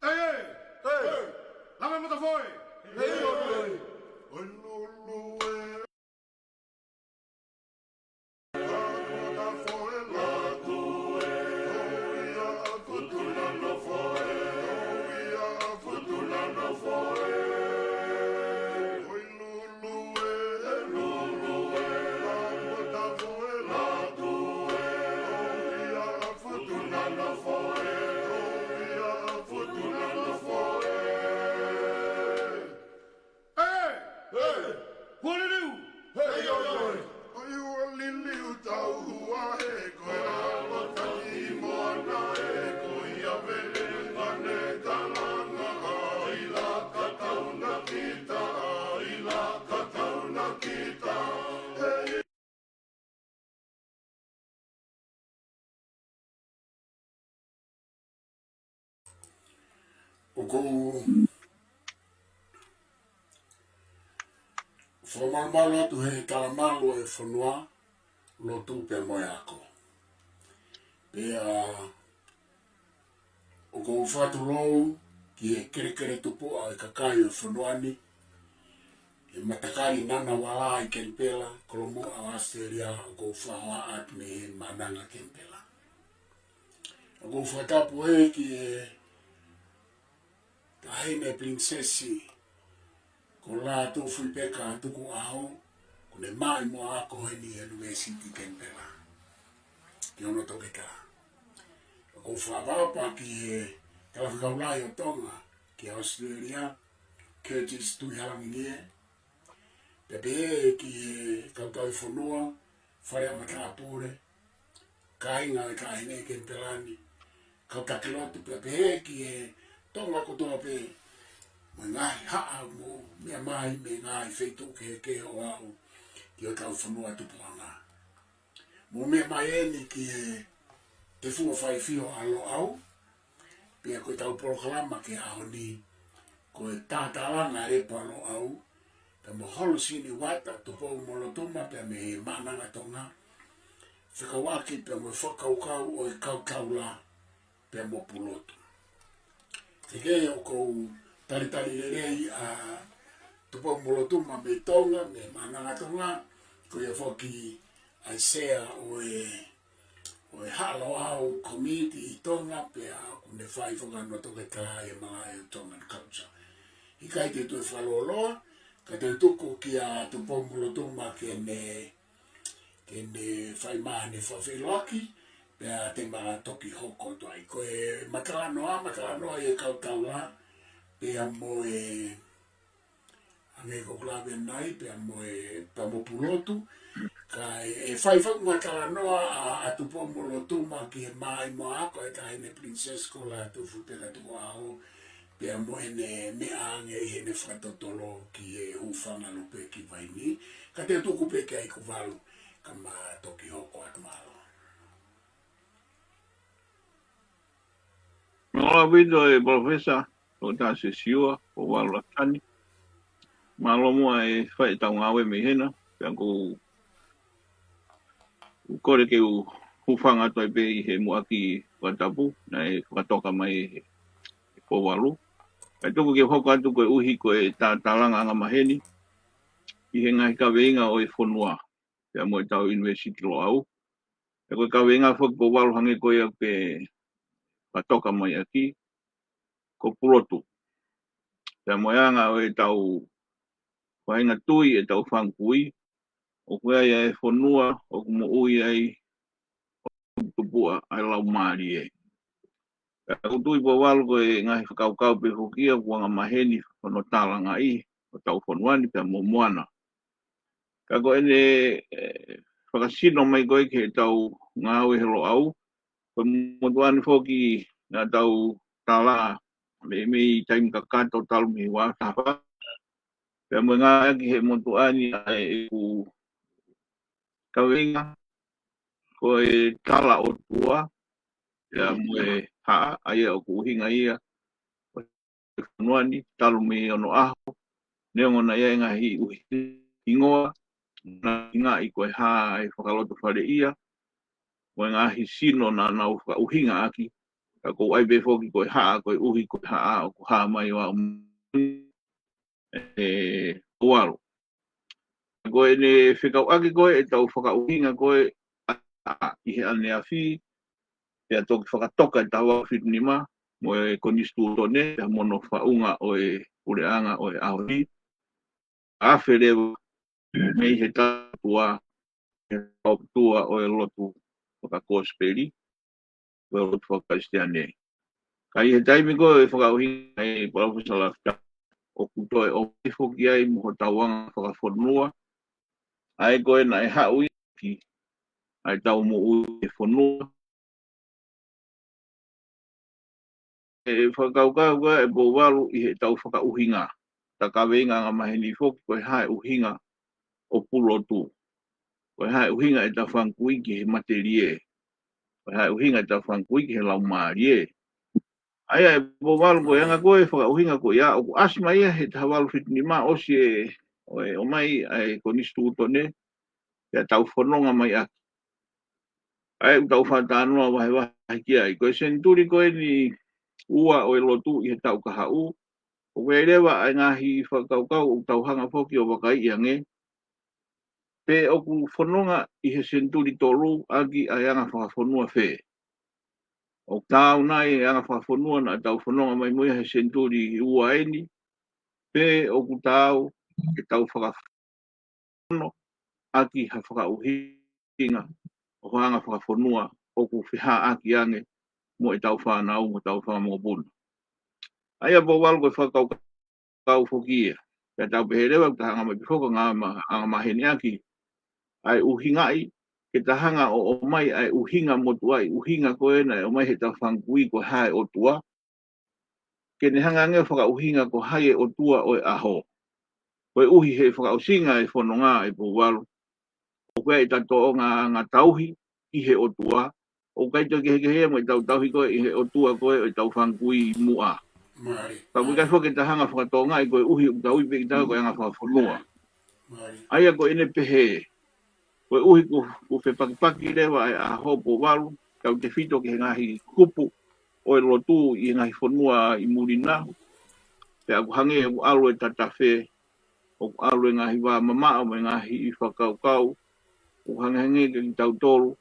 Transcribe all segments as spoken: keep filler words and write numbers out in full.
ʻEi, ʻei! ʻEi! Lame matafoe! ʻEi, ʻoi, ʻoi! ʻOi lulu ē! ʻEi! ʻEi! Hualiliu! ʻEi, ʻoi, ʻoi! ʻOi hualiliu tau hua he ko e ʻalu taki moana ē ko ia vele ngane kalanga ai la ka tauna kita, ai la ka tauna kita. ʻEi! ʻOku ou fakamalumalu atu he talamalu ʻo e fonua, lotu pea mo e ako. Pea ʻoku ou fakatulou ki he kelekele tupuʻa ʻo e kakai ʻo e fonua ni, he matakali Ngunnawal ʻi Kenipela, Kolomuʻa ʻo ʻAositelēlia, ʻoku ou fakahoa atu mei he Maʻananga Kenipela. ʻOku ou fakatapu ē ki he Taʻahine Pilinisesi ko Lātūfuipeka Tukuʻaho, ʻoku ne maʻu mo ako heni ʻi he ʻUnivēsiti Kenipela. Ki hono toketā. ʻOku ou fakaʻapaʻapa ki he Talafekau Lahi ʻo Tonga ki ʻAositelēlia, Curtis Tuʻihalangingie, pea pehē ki he kau tauhi fonua, fale ʻa matāpule, kāinga ʻo e Taʻahine Kenipela ni, kau taki lotu, pea pehē ki he Tonga kotoa pē, mo e ngaahi haʻa mo meʻa mai mei he ngaahi feituʻu kehekehe ʻo aʻu ki hotau fonua tupuʻanga. Mou meʻa mai eni ki he Tefua Faifio ʻa Loʻau, pea ko ʻetau polokalama ki he ʻaho ni, ko e Tātālanga ʻa e Lepo ʻa Loʻau, pea mo Holosini Uata Tupoumolotuma pea mei he Maʻananga Tonga, fekauʻaki pea mo e fakakaukau ʻo e kau taula pea mo Pulotu. Ke ke ʻoku ou talitali lelei ʻa Tupoumolotuma mei Tonga, mei Maʻananga Tonga, ko ia foki ʻa e sea ʻo e, ʻo e Haʻa Loʻau Committee ʻi Tonga, pea ʻoku ne fai foki hono toketā ʻi he malaʻe ʻo e Tongan Culture. ʻIkai te u toe fakalōloa, ka te u tuku kia Tupoumolotuma ke ne ke ne fai mai haʻane fakafeʻiloaki, pea te ma toki hoko atu ai. Ko e matalanoa, matalanoa ʻi he kau taula, pea mo e, hangē ko ʻeku lave ʻanenai, pea mo e, pea mo Pulotu, ka ʻe, ʻe fai fakamatalanoa ʻa, ʻa Tupoumolotuma ki he maʻimoa ako ʻa e Taʻahine Pilinisesi ko Lātūfuipeka Tukuʻaho, pea mo ʻene meʻa ange ʻi heʻene fakatotolo ki he hūfanga lupe ki Vainī, ka te u tuku pē ki ai ʻEkuvalu, ka ma toki hoko atu, mālō. Mālō ʻaupito e Palōfesa, ʻo Tasi Siua, ʻo Valu Latani. Mālō muʻa e fai ʻetau ngāue mei hena, pea ʻoku ou kole ke u hūfanga atu ai pē ʻi he muʻaki fakatapu, naʻe fakatoka mai ʻe he, ʻe Pouvalu. Kae tuku ke u hoko atu koeʻuhi ko e tātālanga angamaheni, ʻi he ngaahi kaveinga ʻo e fonua, pea mo ʻetau ʻUnivēsiti Loʻau. Pea ko e kaveinga foki Pouvalu hangē ko ia ʻoku ke fakatoka mai ʻaki, ko Pulotu. Pea mo e anga ʻo ʻetau faʻahinga tui, ʻetau fanga kui, ʻoku ʻi ai e fonua ʻoku moʻui ai ʻo tupuʻa ʻa e laumālie. Pea ʻoku ou tui Pouvalu ko e ngaahi fakakaukau pē foki ia ʻoku angamaheni hono tālangaʻi ʻo hotau fonua ni pea mo Moana. Ka ko ʻene, ē, fakasino mai ko ē ki heʻetau ngāue he Loʻau, ko e motuʻa ni foki naʻa tau tala mei, mei taimi kakato talu mei he ua taha fā. Pea mo e ngāueʻaki he motuʻa ni ʻa ʻeku kaveinga, ko e tala ʻOtua, pea mo e haʻa, ʻa ia ʻoku ʻuhinga ia ʻo e fonua ni, talu mei onoʻaho, neongo naʻe ʻi ai e ngaahi ʻuhinga hingoa, naʻe hingoa ko e hā e fakalotofaleʻia, mo e ngaahi sino naʻa nau fakaʻuhingaʻaki, Ka ʻoku ou ʻai pē foki ko e haʻa, koeʻuhi ko e haʻa ʻoku hā mai ʻo aʻu mai, ʻe, Pouvalu. Ko ʻene fekauʻaki ko ē ʻetau fakaʻuhinga ko ē ʻa, ʻi he ʻaneafi, pea toki fakatoka e taha valu fitu nima mo e konisitūtone, pea mo hono faʻunga ʻo e puleʻanga ʻo e ʻaho ni. Afe leva mei he tautua, he tautua ʻo e lotu fakakosipeli, ʻo e lotu fakakalisitiane. Ka ʻi he taimi ko ē fakaʻuhinga ʻe Palōfesa Lafitani, ʻoku toe ʻomai foki ai mo hotau anga fakafonua, ʻa ē ko ē naʻe haʻu ʻi he ʻa ʻetau moʻui he fonua. ʻE fakakaukau ko ē ʻe Pouvalu ʻi heʻetau fakaʻuhinga. Ta kaveinga angamaheni foki ko e hā e ʻuhinga ʻo Pulotu. Ko e hā e ʻuhinga ʻetau fanga kui ki he matelie. Ko e hā e ʻuhinga ʻetau fanga kui ki he laumālie. ʻA ia ʻe Pouvalu ko e anga ko ē fakaʻuhinga ko ia ʻoku ʻasi mai ia he taha valu fitu nima ʻosi e, ʻo e ʻomai ʻa e konisitūtone, pea tau fononga mai ʻaki. ʻA ia ʻoku tau fakatalanoa vahevahe ki ai. Ko e senituli ko eni ua ʻo e lotu ʻi he taʻu kahaʻu, ʻoku ʻi ai leva ʻa e ngaahi fakakaukau ʻoku tau hanga foki ʻo vakaiʻi ange, pe ʻoku fononga ʻi he senituli tolu ʻaki ʻa e anga fakafonua fē. ʻOku taau nai e anga fakafonua naʻa tau fononga mai mo ia he senituli ua eni, pe ʻoku taau ke tau faka- ono ʻaki ha fakaʻuhinga ʻo ha anga fakafonua ʻoku fehāʻaki ange mo ʻetau fānau mo ʻetau fanga mokopuna. ʻA ia Pouvalu ko e fakakaukau foki ia. Pea tau pehē leva, ta hanga mai pē foki ʻo anga ma-, angamaheni ʻaki ʻa e ʻuhingaʻi, ke ta hanga ʻo ʻomai ʻa e ʻuhinga motuʻaʻi, ʻuhinga ko ē naʻe ʻomai heʻetau fanga kui ko e hā e ʻOtua, ke ne hanga ange ʻo fakaʻuhinga ko hai e ʻOtua ʻo e ʻaho. Koeʻuhi he fakaʻosinga e fononga ʻe Pouvalu, ʻoku ʻi ai ʻetau tōʻonga anga tauhi ʻi he ʻOtua, ʻoku ʻikai toe kehekehe ia mo ʻetau tauhi ko ē ʻi he ʻOtua ko ē ʻo ʻetau fanga kui ʻi muʻa. Mālie. Ka ʻoku ʻikai foki ke ta hanga ʻo fakatokangaʻi koeʻuhi ʻoku tau ui pē kitaua ko e anga fakafonua. Mālie. ʻA ia ko ʻene pehē, koeʻuhi kuo, kuo fepakipaki leva ʻa e ʻaho Pouvalu, tautefito ki he ngaahi kupu ʻo e lotu ʻi he ngaahi fonua ʻi muli na. Pea ʻoku hangē ʻoku ʻalu e tatafe, ʻoku ʻalu e ngaahi vā mamaʻo mo e ngaahi fakakaukau, ʻoku hangehangē kiate kitautolu,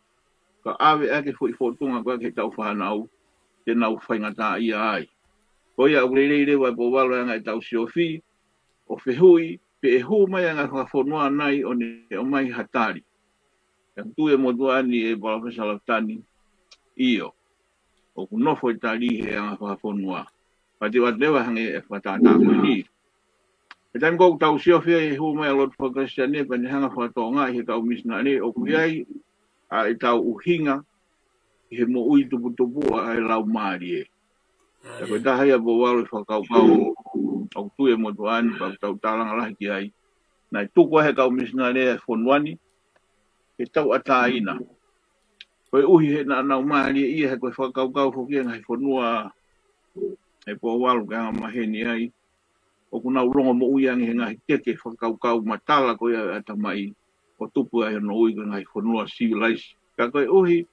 ka ʻave ʻaki e foʻi fōtunga ko ē ki heʻetau fānau, te nau faingataʻaʻia ai. Ko ia ʻoku lelei leva ʻe Pouvalu e anga ʻetau siofi, ʻo fehuʻi, pe ʻe hū mai ʻa e anga fakafonua nai ʻo ne ʻomai ha tali. ʻOku tui e motuʻa ni ʻe Palōfesa Lafitani, ʻio, ʻoku nofo e tali he anga fakafonua. Pea te u ʻoatu leva hangē e fakatātā ko eni. He taimi ko ē ʻoku tau siofi ai e hū mai ʻa e lotu fakakalisitiane pea ne hanga ʻo fakatokangaʻi ʻe he kau misinale ʻoku ʻi ai ʻa ʻetau ʻuhinga ʻi he moʻui tuputupuʻa ʻa e laumālie. Pea ko e taha ia Pouvalu e fakakaukau ʻoku tui e motuʻa ni pea ʻoku tau tālanga lahi ki ai. Naʻe tuku ai ʻe he kau misinale e fonua ni ke tauʻatāina. Koeʻuhi he naʻa nau mālieʻia he ko e fakakaukau foki ʻa e ngaahi fonua ʻe Pouvalu ke angamaheni ai, ʻoku nau longomoʻui ange he ngaahi teke fakakaukau matala ko ia ʻa e ʻatamai ʻo tupu ai hono ui ko e ngaahi fonua sivilaise. Ka koeʻuhi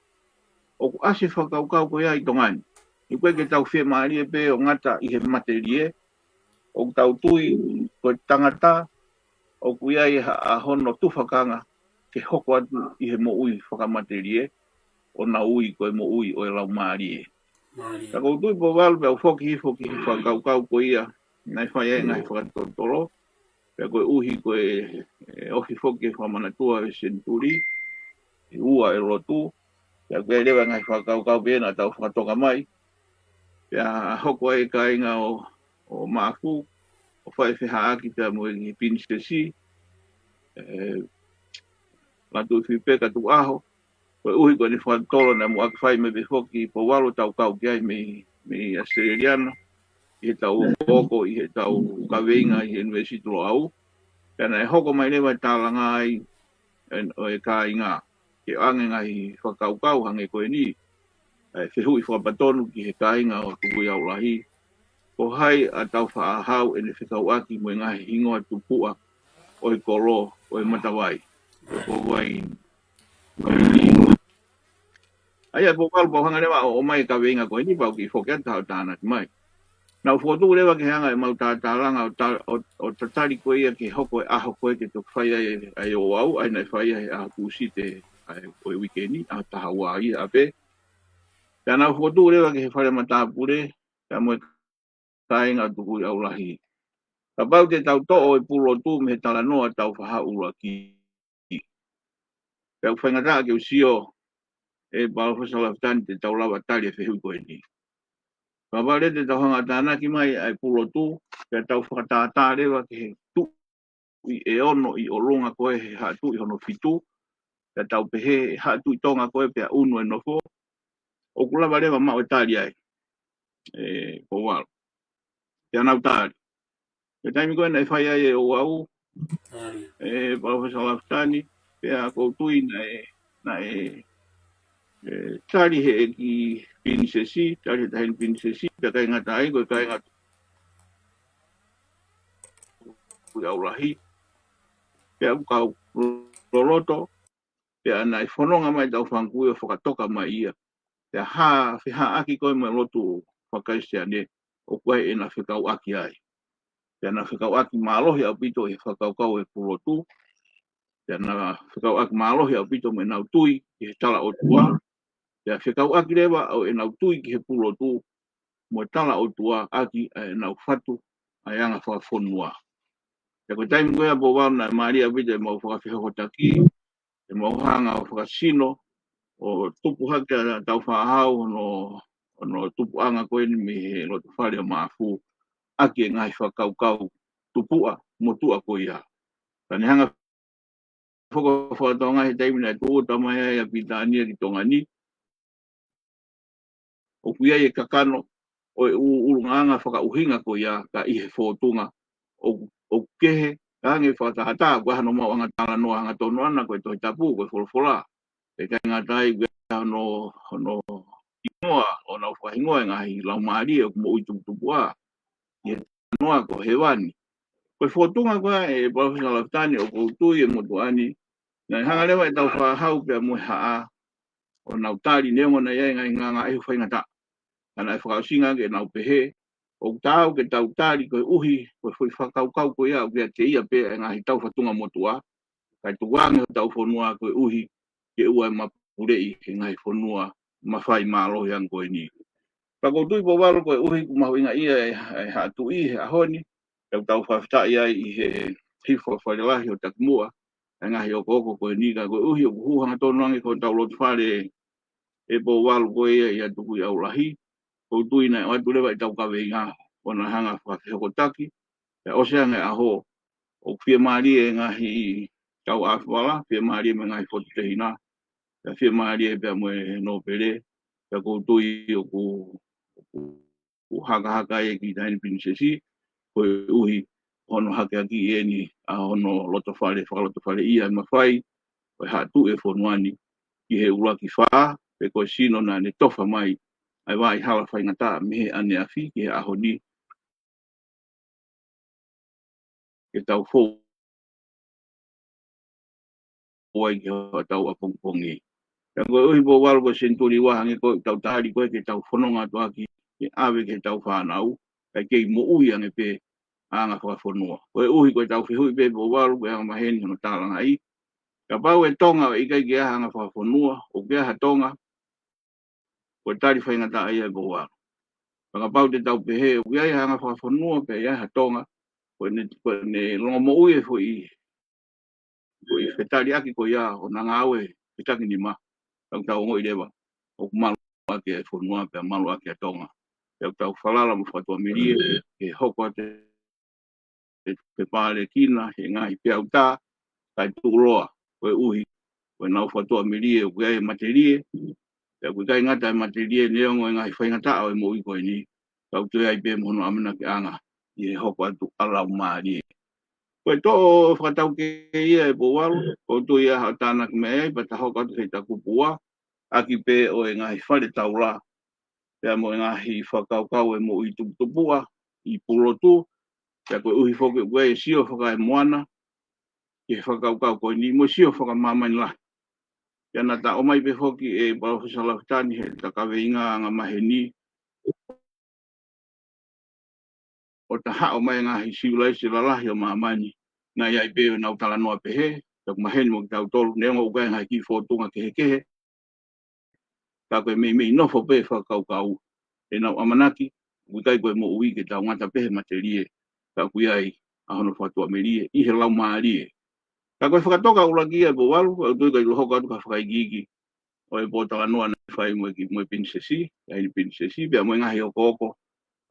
ʻoku ʻasi e fakakaukau ko ia ʻi Tonga ni. ʻOku ʻikai ke tau fiemālie pē ʻo ngata ʻi he matelie, ʻoku tau tui ko e tangata ʻoku ʻi ai ha, ʻa hono tufakanga ke hoko atu ʻi he moʻui fakamatelie, ʻo nau ui ko e moʻui ʻo e laumālie. Mālie. Ka ʻoku ou tui Pouvalu pea u foki hifo ki he fakakaukau ko ia naʻe fai ai e ngaahi fakatotolo, pea koeʻuhi ko e, e ofi foki e fakamanatua e senituli ʻe ua e lotu, pea ʻoku ʻi ai leva e ngaahi fakakaukau pē naʻa tau fakatoka mai, pea hoko ai e kāinga ʻo, ʻo Maʻafu ʻo fai e fehaʻaki pea mo e Pilinisesi, ʻe, Latuʻifipeka Tukuʻaho, koeʻuhi ko ʻene fakatotolo naʻe muʻaki fai mai pē foki Pouvalu, tau kau ki ai mei, mei ʻAositelēlia na, ʻi heʻetau hoko, ʻi heʻetau kaveinga ʻi he ʻUnivēsiti Loʻau. Pea naʻe hoko mai leva e tālanga ai ʻo e, ʻo e kāinga, ke ʻoange e ngaahi fakakaukau hangē ko eni, ʻa e fehuʻi fakapatonu ki he kāinga ʻo Tukuʻiaulahi, ko hai ʻa Tāufaʻāhau ʻene fekauʻaki mo e ngaahi hingoa tupuʻa ʻo e kolo ʻo e Matavai. Ko Vai. ʻA ia, Pouvalu, pea u hanga leva ʻo ʻomai e kaveinga ko eni, pea u kiʻi foki atu ʻo tānaki mai. Naʻa ku fokotuʻu leva ke hanga ʻemau tātālanga ʻo ta-, ʻo, ʻo tatali ko ia ki he hoko e ʻaho ko ē ke toki fai ai ʻa e Ouau, ʻa ia naʻe fai ai he ʻaho Tūsite ʻa e, ʻo e uike ni, ʻaho taha ua ia ʻapē. Pea naʻa ku fokotuʻu leva ki he fale matāpule, pea mo e kāinga ʻo Tukuʻiʻaulahi. Kapau te tau toʻo e Pulotu mei he talanoa ʻetau fakahaʻu ʻuluaki, pea ʻoku faingataʻa ke u sio, ʻe Palōfesa Lafitani, te tau lava tali e fehuʻi ko eni. Kapau leva te tau hanga ʻo tānaki mai ʻa e Pulotu, pea tau fakatātā leva ki he tuʻi ʻe ono ʻi ʻolunga ko ē he Haʻa Tuʻi hono fitu, pea tau pehē ʻe Haʻa Tuʻi Tonga ko ē pea ʻunu e nofo, ʻoku lava leva maʻu e tali ai, ʻe Pouvalu. Pea nau tali. He taimi ko ē naʻe fai ai e Ouau, ʻe Palōfesa Lafitani, pea ʻoku ou tui naʻe, naʻe, ʻe, tali he ʻEiki Pilinisesi, tali he Taʻahine Pilinisesi, pea ʻikai ngata ai, ko e kāinga Tukuʻiʻaulahi, pea ʻoku kau loloto, pea naʻe fononga mai ʻetau fanga kui ʻo fakatoka mai ia. Pea hā, fehaʻaki ko ē mo e lotu faka-Kalisitiane, ʻoku ʻi ai ʻena fekauʻaki ai. Pea na fekauʻaki mālohi ʻaupito ʻi he fakakaukau e Pulotu, pea na fekauʻaki mālohi ʻaupito mo ʻenau tui ʻi he tala ʻOtua, pea fekauʻaki leva ʻo ʻenau tui ki he Pulotu mo e tala ʻOtua ʻaki ʻa ʻenau fatu ʻa e anga fakafonua. Pea ko e taimi ko ia, Pouvalu, naʻe mālie ʻaupito ʻemau fakafehokotaki, ʻemau hanga ʻo fakasino, ʻo tupu hake ʻa Tāufaʻāhau hono, hono tupuʻanga ko eni mei he loto fale ʻo Maʻafu, ʻaki e ngaahi fakakaukau tupuʻa motuʻa ko ia. Ka ne hanga foki ʻo fakatonga he taimi naʻe tuʻuta mai ai ʻa Pilitānia ki Tonga ni, ʻoku ʻi ai e kakano ʻo e ʻu-, ʻulungaanga fakaʻuhinga ko ia, ka ʻi he fōtunga ʻoku, ʻoku kehe, ka hangē fakatātā, ʻoku ʻi ai hano maʻuʻanga talanoa hangatonu ʻana, ko e Tohi Tapu, ko e folofola. Pea ʻikai ngata ai, ʻoku ʻi ai hono, hono hingoa, ʻo nau fakahingoa e ngaahi laumālie ʻoku moʻui tuputupuʻa ʻi he talanoa ko hēvani. Ko e fōtunga ko ē, ʻe Palōfesa Lafitani, ʻoku ou tui e motuʻa ni, naʻe hanga leva ʻe Tāufaʻāhau pea mo e haʻa ʻo nau tali, neongo naʻe ʻi ai e ngaahi ngāngāʻehu faingataʻa. Ka naʻe fakaʻosinga ke nau pehē, ʻoku taau ke tau tali koeʻuhi ko e foʻi fakakaukau ko ia ʻoku ʻiate ia pē e ngaahi taufatunga motuʻa, kae tukuange hotau fonua koeʻuhi ke ʻoua ʻe mapuleʻi he ngaahi fonua mafai mālohi ange ko eni. Pea ʻoku ou tui, Pouvalu, koeʻuhi ʻoku mahuʻinga ia e, e Haʻa Tuʻi he ʻaho ni, ʻoku tau fakafetaʻi ai ʻi he hifo fale lahi ʻo takimuʻa, e ngaahi okooko ko eni, ka koeʻuhi ʻoku hū hangatonu ange ko hotau loto fale, ʻe Pouvalu, ko ia ʻi Tukuʻiʻaulahi, ʻoku ou tui naʻe ʻoatu leva ʻetau kaveinga, ʻo na hanga fakafehokotaki, pea ʻosi ange ʻaho, ʻoku fiemālie e ngaahi tau ʻafivala, fiemālie mo e ngaahi fototehina, pea fiemālie pea mo e nōpele, pea ʻoku ou tui ʻoku, ʻoku hakahaka e ʻEiki Taʻahine Pilinisesi, koeʻuhi hono hakeakiʻi eni ʻa hono loto fale, fakalotofale ia ʻe mafai, ʻo e Haʻa Tuʻi e fonua ni, ki he ʻuluaki fā, pe ko e sino naʻa ne tofa mai ʻa e vaʻa hala faingataʻa mei he ʻaneafi ki he ʻaho ni, ke tau fou ai ki hotau ʻapongipongi. Pea koeʻuhi, Pouvalu, ko e senituli ua hangē ko ʻetau tali ko ē ke tau fononga atu ʻaki ke ʻave ki heʻetau fānau, kae kei moʻui ange pē ʻa e anga fakafonua. Koeʻuhi ko ʻetau fehuʻi pē, Pouvalu, ko e anga maheni hono tālangaʻi. Kapau ʻe Tonga ʻoku ʻikai ke ʻi ai ha anga fakafonua, ʻoku ʻi ai ha Tonga, ko e tali faingataʻa ia, ʻe Pouvalu. Ka kapau te tau pehē ʻoku ʻi ai ha anga fakafonua pea ʻi ai ha Tonga, ko ʻene, ko ʻene longomoʻui e foʻi, foʻi fetaliʻaki ko ia ʻo ʻena ngāue fetakinima, ka ʻoku tau ongoʻi leva ʻoku malu ʻaki e fonua pea malu ʻaki ʻa Tonga. Pea ʻoku tau falala mo fakatuʻamelie ke hoko atu e, e palekina he ngaahi peau tā, kae tuʻuloa, koeʻuhi ko ʻenau fakatuʻamelie ʻoku ʻi ai e matelie, pea ʻoku ʻikai ngata e matelie, neongo e ngaahi faingataʻa ʻo e moʻui ko eni, ka ʻoku toe ʻi ai pē mo hono ʻamanaki ʻanga ʻi he hoko atu ʻa e laumālie. Ko e toʻo fakataukei ia, ʻe Pouvalu, ʻoku ou tui ʻe haʻu ʻo tānaki mai ai, pea ta hoko atu ki he taha kupu ua, ʻaki pē ʻo e ngaahi fale taula, pea mo e ngaahi fakakaukau e moʻui tuputupuʻa ʻi Pulotu, pea koeʻuhi foki ʻoku ʻi ai e sio fakaemoana ki he fakakaukau ko eni, mo e sio fakamāmani lahi Pea naʻa ta ʻomai pē foki ʻe Palōfesa Lafitani he ta kaveinga anga maheni, ʻo ta haʻo mai ngaahi sivilaise lalahi ʻo māmani. Naʻe ʻi ai pē ʻenau talanoa pehē, taku maheni mo kitautolu, neongo ʻoku ʻi ai ngaahi kiʻi fōtunga kehekehe. Ka ko e meimei nofo pē fakakaukau, ʻenau ʻamanaki, ʻoku ʻikai ko e moʻui ke tau ngata pē he matelie, ka ʻoku ʻi ai ʻa hono fakatuʻamelie, ʻi he laumālie. Ka ko e fakatoka ʻuluaki ia ʻe Pouvalu, ʻoku ou tui ka ʻilo hoko atu ka fakaikiiki, ʻo e pōtalanoa naʻe fai mo e ki-, mo e pilinisesi, ʻa e pilinisesi, pea mo e ngaahi okooko,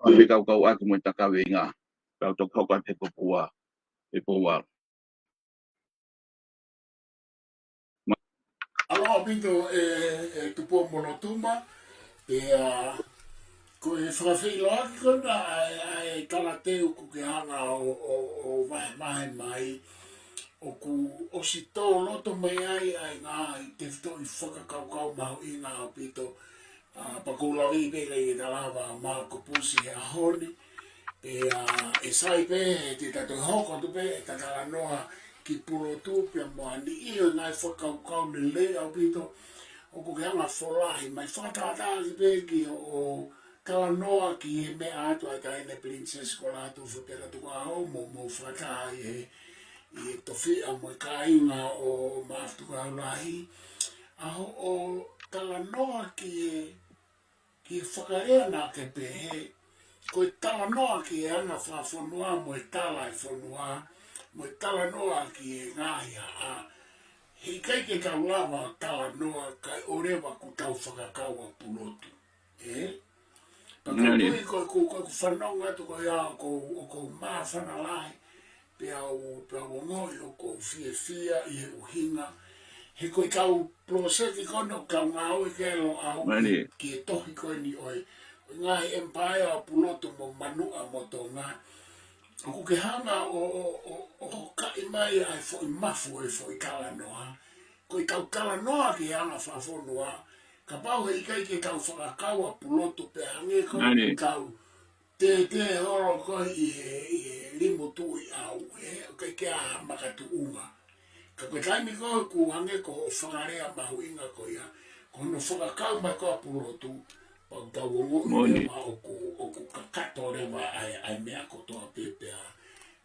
ʻa e kaukau ʻaki mo e ta kaveinga, ka u toki hoko atu he kopu ua ʻe Pouvalu. ʻAloha ʻaupito ʻe, ʻe Tupou Molotuma, pea ko e fakafeʻiloaki ko ena ʻa e, ʻa e talateu ʻoku ke hanga ʻo, ʻo, ʻo vahevahe mai, ʻoku ʻosi tō loto mai ai ʻa e ngaahi tefitoʻi fakakaukau mahuʻinga ʻaupito, ʻa, pea ʻoku ou lave pē ʻikai ke ta lava ʻo maʻu ko e pusi he ʻaho ni. Pea, ʻe sai pē, he te ta toe hoko atu pē, ʻe ta talanoa ki Pulotu, pea mo ha niʻihi ʻo e ngaahi fakakaukau lelei ʻaupito, ʻoku ke hanga ʻo folahi mai fakatātā ki pē ki hoʻo talanoa ki he meʻa atu ʻa e taʻahine pilinisesi ko Lātūfuipeka Tukuʻaho, mo, mo fakataha ʻi he, ʻi he tofiʻa mo e kāinga ʻo Maʻafu Tukuʻaho Lahi. ʻA hoʻo talanoa ki he, ki he fakalea naʻa ke pehē, ko e talanoa ki he anga fakafonua mo e tala ʻa e fonua, mo e talanoa ki he ngaahi haʻa. Heʻikai ke tau lava ʻo talanoa kae ʻoua leva kuo tau fakakau ʻa Pulotu. Ē? Pea ko e tui ko, ko, ko, ko e fanongo atu ko ia ʻoku ou, ʻoku ou māfana lahi, pea u, pea u ongoʻi ʻoku ou fiefia ʻi he ʻuhinga. He ko e kau poloseki ko ena ʻoku tau ngāue ki ai ʻa Loʻau ki he tohi ko eni ʻo e, ʻo e ngaahi ʻemipaea ʻo Pulotu mo Manuʻa mo Tonga. ʻOku ke hanga ʻo, ʻo, ʻo, ʻo hokaʻi mai ʻa e foʻi mafu ʻo e foʻi talanoa. Ko e tau talanoa ki he anga fakafonua, kapau heʻikai ke tau fakakau ʻa Pulotu pea hangē ko e tau tētē holo ko ē ʻi he, ʻi he limu tuʻi ʻau, ē, ʻoku ʻikai ke ʻi ai ha makatuʻunga. Ka ko e taimi ko ē ʻoku hangē ko hoʻo fakalea mahuʻinga ko ia, ko hono fakakau mai ko ē ʻa Pulotu, pea ʻoku tau ongoʻi leva ʻoku, ʻoku kakato leva ʻa e, ʻa e meʻa kotoa pē pea.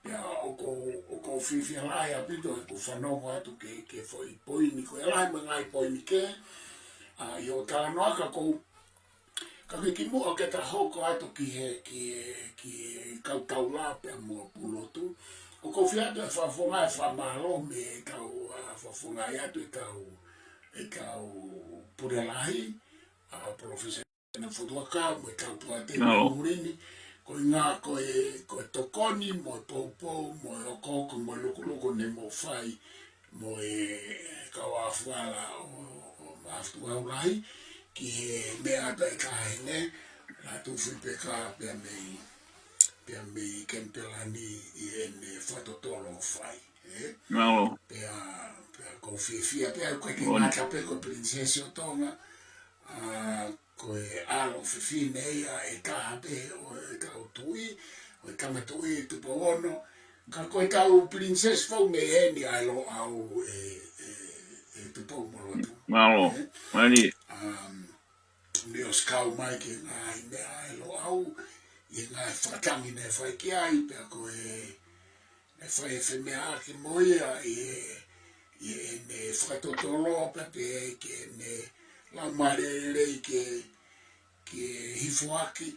Pea ʻoku ou, ʻoku ou fiefia lahi ʻaupito he ʻoku ou fanongo atu ki he, ki he foʻi poini ko ē, lahi mo e ngaahi poini kehe, ʻa, ʻi hoʻo talanoa ka ʻoku ou, ka ke kimuʻa ke ta hoko atu ki he, ki he, ki he kau taula pea mo Pulotu. ʻOku ou fie ʻoatu e fakafofonga e fakamālō mei he kau, ʻa, fakafofongaʻi atu e kau, e kau pule lahi, ʻa, Professor Nafotuaka mo e kau tuate ʻi muli ni, ko e ʻuhinga ko e, ko e tokoni mo e poupou mo e okooko mo e lukuluku ne mou fai mo e kau ʻafuala ʻo, ʻo Maʻafu Tukuʻaho Lahi ki he meʻa ʻa e taʻahine Lātūfuipeka pea mei, pea mei Kenipela ni ʻi heʻene fakatotolo ʻoku fai. Ē? Pea, pea ʻoku ou fiefia pea ʻoku ʻikai ke ngata pē ko e pilinisesi ʻo Tonga, ʻa, ko e ʻalo fefine ia ʻe taha pē ʻo e kau tuʻi, ʻo e tama tuʻi Tupou Ono, ka ko e kau pilinisesi foʻou mei heni ʻa e Loʻau ʻe, ʻe, ʻe Tupou Molotuma. Ē? Um, ne ʻosi kau mai ki he ngaahi meʻa ʻa e Loʻau, ʻi he ngaahi fakatangi naʻe fai ki ai, pea ko e, naʻe fai e femeʻaʻaki mo ia ʻi he, ʻi heʻene fakatotolo pea pehē ki heʻene laumālie lelei ke, ke hifoaki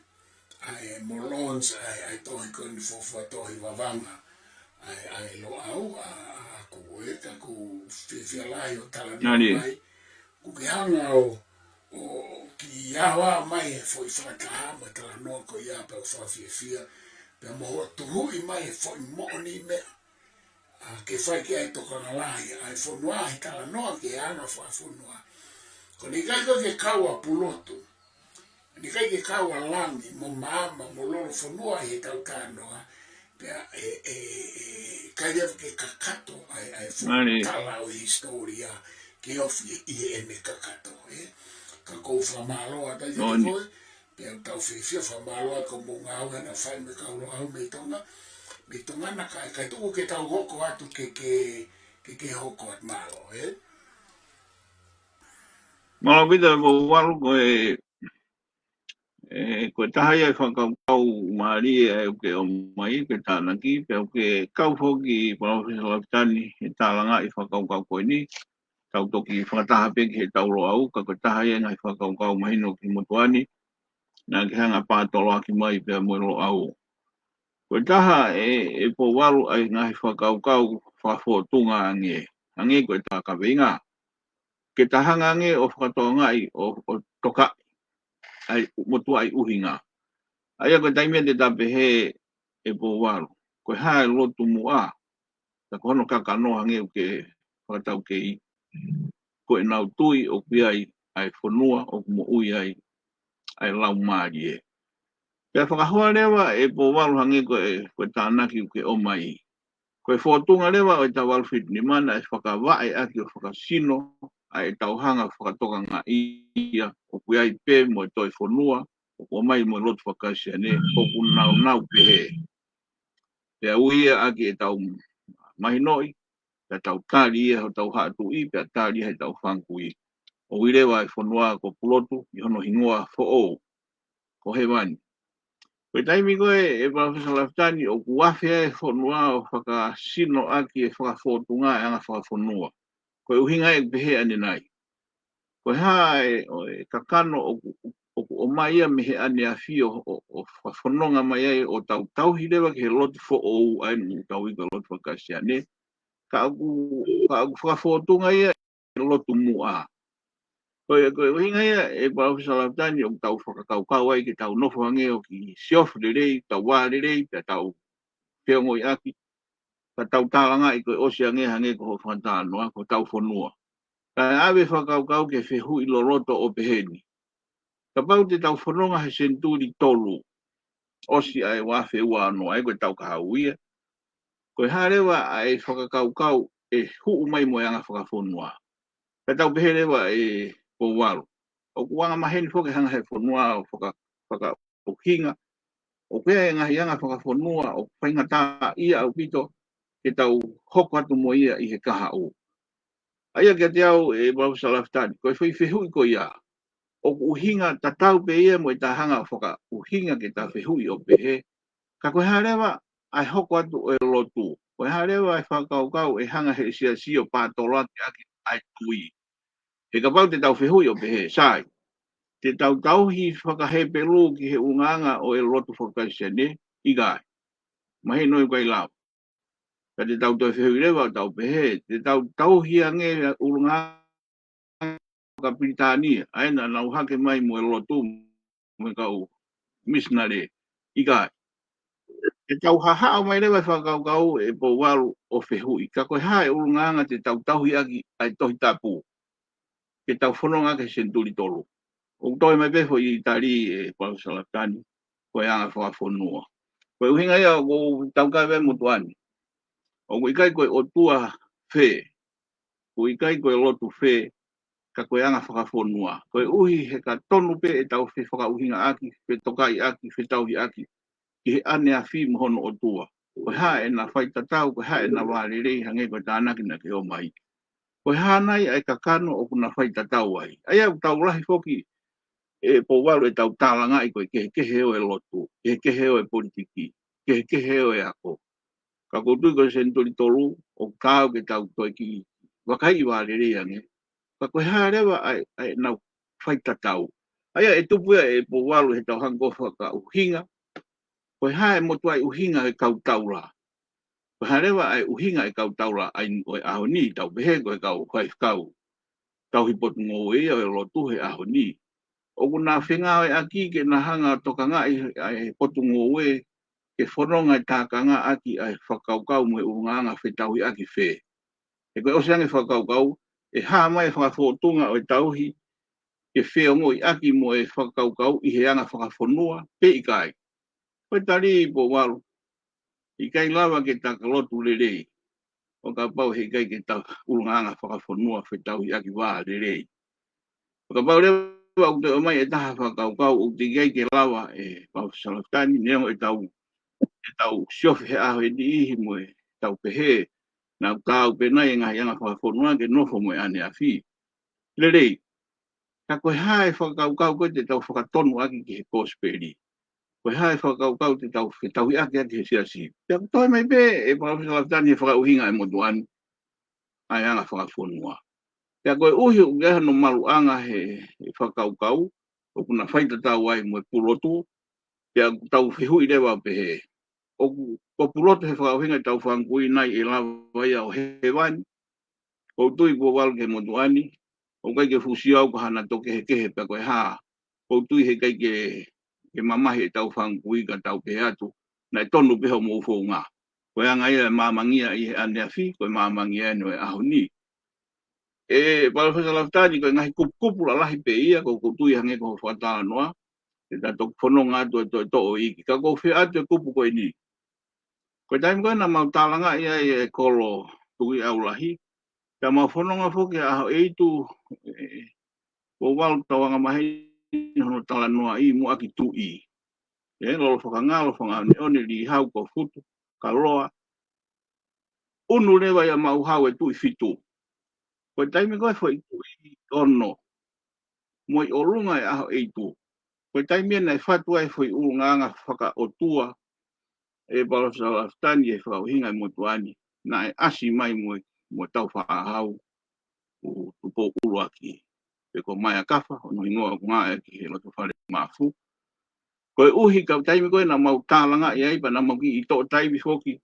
ʻa e mo launch ʻa e, ʻa e tohi ko eni, Fuofua Tohi Vavanga ʻa e, ʻa e Loʻau, ʻa, ʻa, ʻa ʻoku ē, ka ʻoku ou fiefia lahi hoʻo talanoa mai. ʻOku ke hanga ʻo, ʻo kiʻi ʻave mai e foʻi fakataha mo e talanoa ko ia pea ʻoku ou fiefia, pea mo hoʻo tuhuʻi mai e foʻi moʻoniʻi meʻa, ʻa, ke fai ki ai e tokanga lahi ʻa e fonua he talanoa ki he anga fakafonua. Ko eni ʻikai ko ē ke kau ʻa Pulotu, eni ʻikai ke kau ʻa Langi mo Maama mo Lolofonua ʻi he tau talanoa, pea ʻe, ʻe, ʻe, ʻikai leva ke kakato ʻa e, ʻa e foʻi tala ʻo e hisitōlia ke ofi ʻi heʻene kakato, ē. Ka ʻoku ou fakamālō atu ai kiate koe, pea ʻoku tau fiefia fakamālō atu ko hoʻomou ngāue naʻa fai mo e kau Loʻau mei Tonga, mei Tonga na ka, kae tuku ke tau hoko atu ke, ke, ke, ke hoko atu, mālō, ē. Mālō ʻaupito e Pouvalu, ko e, e, ko e taha ia e fakakaukau mālie ʻa e ʻoku ke ʻomai, ke tānaki, pea ʻoku ke kau foki Palōfesa Lafitani he tālangaʻi fakakaukau ko eni, tau toki fakataha pē ki he tau Loʻau, ka ko e taha ia e ngaahi fakakaukau mahino ki motuʻa ni, naʻa ke hanga pātoloaki mai pea mo e Loʻau. Ko e taha e, e Pouvalu ʻa e ngaahi fakakaukau fakafōtunga ange, ange ko e tā kaveinga. Ke ta hanga ange ʻo fakatokangaʻi ʻo, ʻo tokaʻi ʻa e motuʻaʻi ʻuhinga. ʻA ia ko e taimi ia te ta pehē e Pouvalu, ko e hā e lotu muʻa, ka ko hono kakano hangē ʻoku ke fakataukei, ko ʻenau tui ʻoku ʻi ai ʻa e fonua ʻoku moʻui ai ʻa e laumālie. Pea fakahoa leva e Pouvalu hangē ko e, ko e tānaki ʻoku ke ʻomai. Ko e fōtunga leva ʻo e tau valu fitu nima naʻe fakavaʻe ʻaki ʻo fakasino ʻa e tau hanga fakatokangaʻi ia ʻoku ʻi ai pē mo e toe fonua ʻoku ʻomai mo e lotu faka-Kalisitiane ʻoku naunau pehē. Pea ui ia ʻaki e tau mahinoʻi, pea tau tali ia ho tau haʻa tuʻi, pea tali ia he tau fanga kui. ʻO ui leva e fonua ko Pulotu ʻi hono hingoa foʻou, ko Hēvani. Ko e taimi ko ē e Palōfesa Lafitani ʻoku afe ai e fonua ʻo fakasino ʻaki e fakafōtunga e anga fakafonua. Ko e ʻuhinga ia ʻoku pehē ʻanenai. Ko e hā e, ʻo e kakano ʻoku, ʻoku ʻomai ia mei he ʻaneafi ʻo, ʻo, ʻo fakafononga mai ai ʻo tau tauhi leva ki he lotu foʻou ʻa eni ʻoku tau ui ko e lotu faka-Kalisitiane. Ka ʻoku, ka ʻoku fakafōtunga ia e lotu muʻa. Ko e, ko e ʻuhinga ia e Palōfesa Lafitani ʻoku tau fakakaukau ai ke tau nofo hangē ʻoku siofi lelei, tau vā lelei, pea tau feongoʻiʻaki, ka tau tālangaʻi ko e ʻosi ange hangē ko hoʻo fakatalanoa, ko e tau fonua. Ka ʻave fakakaukau ke fehuʻi loloto ʻo pehē ni. Kapau te tau fononga he senituli tolu, ʻosi ʻa e ua afe ua ono, ʻa ia ko e tau kahaʻu ia. Ko e hā leva ʻa e fakakaukau ʻe huʻu mai mo e anga fakafonua. Ka tau pehē leva e Pouvalu. ʻOku anga maheni foki e hanga he fonua ʻo faka, fakaʻuhinga. ʻOku ʻi ai e ngaahi anga fakafonua ʻoku faingataʻaʻia ʻaupito ke tau hoko atu mo ia ʻi he kahaʻu. ʻA ia kiate au e Palōfesa Lafitani, ko e foʻi fehuʻi ko ia. ʻOku ʻuhinga tatau pē ia mo e ta hanga ʻo fakaʻuhinga ke ta fehuʻi ʻo pehē. Ka ko e hā leva ʻa e hoko atu ʻo e lotu. Ko e hā leva ʻa e fakakaukau ʻe hanga he siasi ʻo pātoloaki ʻaki ʻa e tui. He kapau te tau fehuʻi ʻo pehē, sai. Te tau tauhi fakahepelū ki he ʻulungaanga ʻo e lotu faka-Kalisitiane, ʻikai. Mahino ʻoku ʻikai lava. Ka te tau toe fehuʻi leva ʻo tau pehē, te tau tauhi ange ʻulungaanga faka-Pilitānia, ʻa ia naʻa nau hake mai mo e lotu mo e kau misinale, ʻikai. Te tau hahaʻo mai leva e fakakaukau e Pouvalu ʻo fehuʻi. Ka ko e hā e ʻulungaanga te tau tauhi ʻaki ʻa e Tohi Tapu. Ke tau fononga ki he senituli tolu. ʻOku toe mai pē foʻi tali e Palōfesa Lafitani, ko e anga fakafonua. Ko e ʻuhinga ia ʻoku tau kave ai motuʻa ni. ʻOku ʻikai ko e ʻotua fē, ʻoku ʻikai ko e lotu fē, ka ko e anga fakafonua. Koeʻuhi he ka tonu pē e tau fefakaʻuhingaʻaki, fetokaʻiʻaki, fetauhiʻaki, ki he ʻaneafi mo hono ʻotua. Ko e hā ʻena faitatau, ko e hā ʻena vālelei, hangē ko e tānaki naʻa ke ʻomai. Ko e hā nai ʻa e kakano ʻoku na faitatau ai. ʻA ia ʻoku tau lahi foki e Pouvalu e tau tālangaʻi ko e kehekehe ʻo e lotu, kehekehe ʻo e politiki, kehekehe ʻo e ako. Ka ʻoku ou tui ko e senituli tolu, ʻoku taau ke tau toe kiʻi vakaiʻi vālelei ange. Ka ko e hā leva ʻa e, ʻa ʻenau faitatau. ʻA ia ʻe tupu ia e Pouvalu he tau hanga ʻo fakaʻuhinga. Ko e hā e motuʻaʻi ʻuhinga e kau taula. Ko e hā leva ʻa e ʻuhinga e kau taula ʻa ia ʻo e ʻaho ni tau pehē ko e kau faifekau. Tauhi potungāue ia ʻo e lotu he ʻaho ni. ʻOku na fengāueʻaki ke na hanga tokangaʻi ʻa e potungāue ke fononga e tākangaʻaki ʻa e fakakaukau mo e ʻulungaanga fetauhiʻaki fē. He ko e ʻosi ange fakakaukau, ʻe hā mai e fakafōtunga ʻo e tauhi, ke feongoʻiʻaki mo e fakakaukau ʻi he anga fakafonua, pe ʻikai. Ko e tali Pouvalu, ʻikai lava ke ta ka lotu lelei. ʻO kapau he ʻikai ke ta ʻulungaanga fakafonua fetauhiʻaki vālelei. ʻO kapau leva ʻoku te ʻomai e taha fakakaukau ʻoku teʻeki ai ke lava e Palōfesa Lafitani, neongo e tau, e tau siofi he ʻaho e niʻihi mo e tau pehē, naʻa tau pē nai e ngaahi anga fakafonua ke nofo mo e ʻaneafi. Lelei, Ka ko e hā e fakakaukau ko ē te tau fakatonuʻaki ki he kosipeli? Ko e hā e fakakaukau te tau fetauhiʻaki ʻaki he siasi? Pea ʻoku toe mai pē ʻe Palōfesa Lafitani he fakaʻuhinga ʻa e motuʻa ni, ʻa e anga fakafonua. Pea koeʻuhi ʻoku ʻi ai hano maluʻanga he, he fakakaukau, ʻoku na faitatau ai mo e Pulotu, pea ʻoku tau fehuʻi leva pehē, ʻoku, ko Pulotu he fakaʻuhinga ʻetau fanga kui nai ʻe lava ia ʻo hēvani? ʻOku ou tui Pouvalu ki he motuʻa ni, ʻoku ʻikai ke fuʻu sio au ko hano tō kehekehe pe ko e hā. ʻOku ou tui heʻikai ke, ke mamahi ʻetau fanga kui ka tau pehē atu, naʻe tonu pē hoʻomou founga. Ko e anga ia e maamangia ʻi he ʻaneafi, ko e maamangia eni ʻo e ʻaho ni. ʻE Palōfesa Lafitani, ko e ngaahi kupukupu lalahi pē ia, ʻoku ou tui hangē ko hoʻo fakatalanoa, te ta toki fononga atu ʻo toe toʻo iiki. Ka ʻoku ou fie ʻoatu e kupu ko eni. Ko e taimi ko ē naʻa mau tālangaʻi ai e kolo Tukuʻiʻaulahi, pea mau fononga foki ʻa ʻAhoʻeitu, ʻe, Pouvalu, tau angamaheni hono talanoaʻi muʻaki tuʻi. ʻE, Lolofakangalo, Fangaʻoneʻone, Lihau, Kofutu, Kaloa, ʻunu leva ia Mauhau e tuʻi fitu. Ko e taimi ko ē foʻi tuʻi ono, mo e ʻolunga e ʻAhoʻeitu. Ko e taimi ia naʻe fatu ai e foʻi ʻulungaanga fakaʻotua ʻe Palōfesa Lafitani he fakaʻuhinga e motuʻa ni, naʻe ʻasi mai mo e, mo Tāufaʻāhau ʻo Tupou ʻUluaki. Pe ko Maea Kafa, hono hingoa ʻoku ngāueʻaki he loto fale Mafu. Koeʻuhi ko e taimi ko ē naʻa mau tālangaʻi ai, pea naʻa mau kiʻi toʻo taimi foki,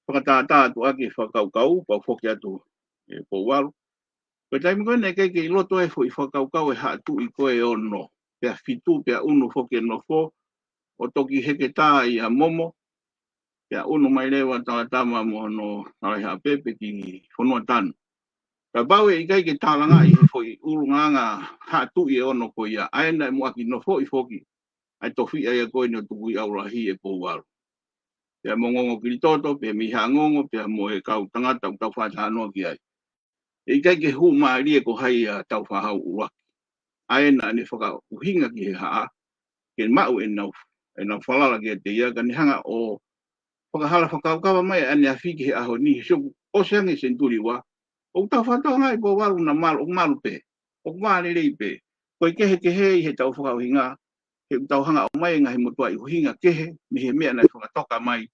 fakatātā atu ʻaki e fakakaukau, pea u foki atu ʻe Pouvalu. Ko e taimi ko ē naʻe ʻikai ke ʻi loto ai e foʻi fakakaukau e haʻa tuʻi ko ē ono, pea fitu, pea ʻunu foki e nofo, ʻo toki heketā ia Momo, pea ʻunu mai leva Talatama mo hono Talaihaʻapepe ki Fonuatanu. Kapau ʻe ʻikai ke tālangaʻi he foʻi ʻulungaanga haʻa tuʻi e ono ko ia, ʻa ē naʻe muʻaki nofoʻi foki ʻa e tofiʻa ia ko eni ʻo Tukuʻiʻaulahi ʻe Pouvalu. Pea mo Ngongokilitoto, pea mei Haʻangongo, pea mo e kau tangata ʻoku tau fakatalanoa ki ai. ʻE ʻikai ke hū mālie ko hai ʻa Tāufaʻāhau ʻUluaki. ʻA ē naʻa ne fakaʻuhinga ki he haʻa, ke maʻu ʻenau, ʻenau falala kiate ia, ka ne hanga ʻo fakahala fakakaukava mai ʻaneafi ki he ʻaho ni, he ʻoku ʻosi ange e senituli ua, ʻoku tau fakatokangaʻi Pouvalu naʻa malu, ʻoku malu pē, ʻoku vā lelei pē. Ko e kehekehe ʻi heʻetau fakaʻuhinga, he ʻoku tau hanga ʻo ʻomai e ngaahi motuʻaʻi ʻuhinga kehe, mei he meʻa naʻe fakatoka mai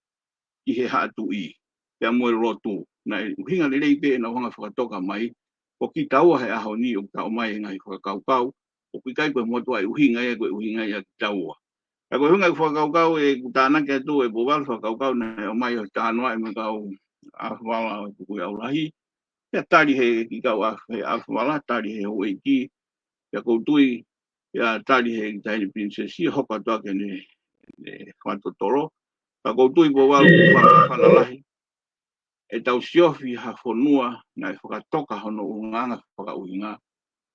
ʻi he haʻa tuʻi, pea mo e lotu. Naʻe ʻuhinga lelei pē ʻenau hanga fakatoka mai, ko kitaua he ʻaho ni ʻoku tau ʻomai e ngaahi fakakaukau, ʻoku ʻikai ko e motuʻaʻi ʻuhinga ia, ko e ʻuhinga ia kitaua. Ka ko e ʻuhinga ʻeku fakakaukau ʻeku tānaki atu ʻe Pouvalu fakakaukau naʻe ʻomai ʻo talanoaʻi mo e kau ʻAhovala ʻo Tukuʻiʻaulahi. Pea tali he kiʻi kau ʻa-, he ʻAhovala, tali he houʻeiki. Pea ʻoku ou tui, pea tali he Taʻahine Pilinisesi, hoko atu ʻaki ʻene, ʻene fakatotolo. Ka ʻoku ou tui Pouvalu ʻoku fana-, fanalahi ʻetau siofi ha fonua naʻe fakatoka hono ʻulungaanga fakaʻuhinga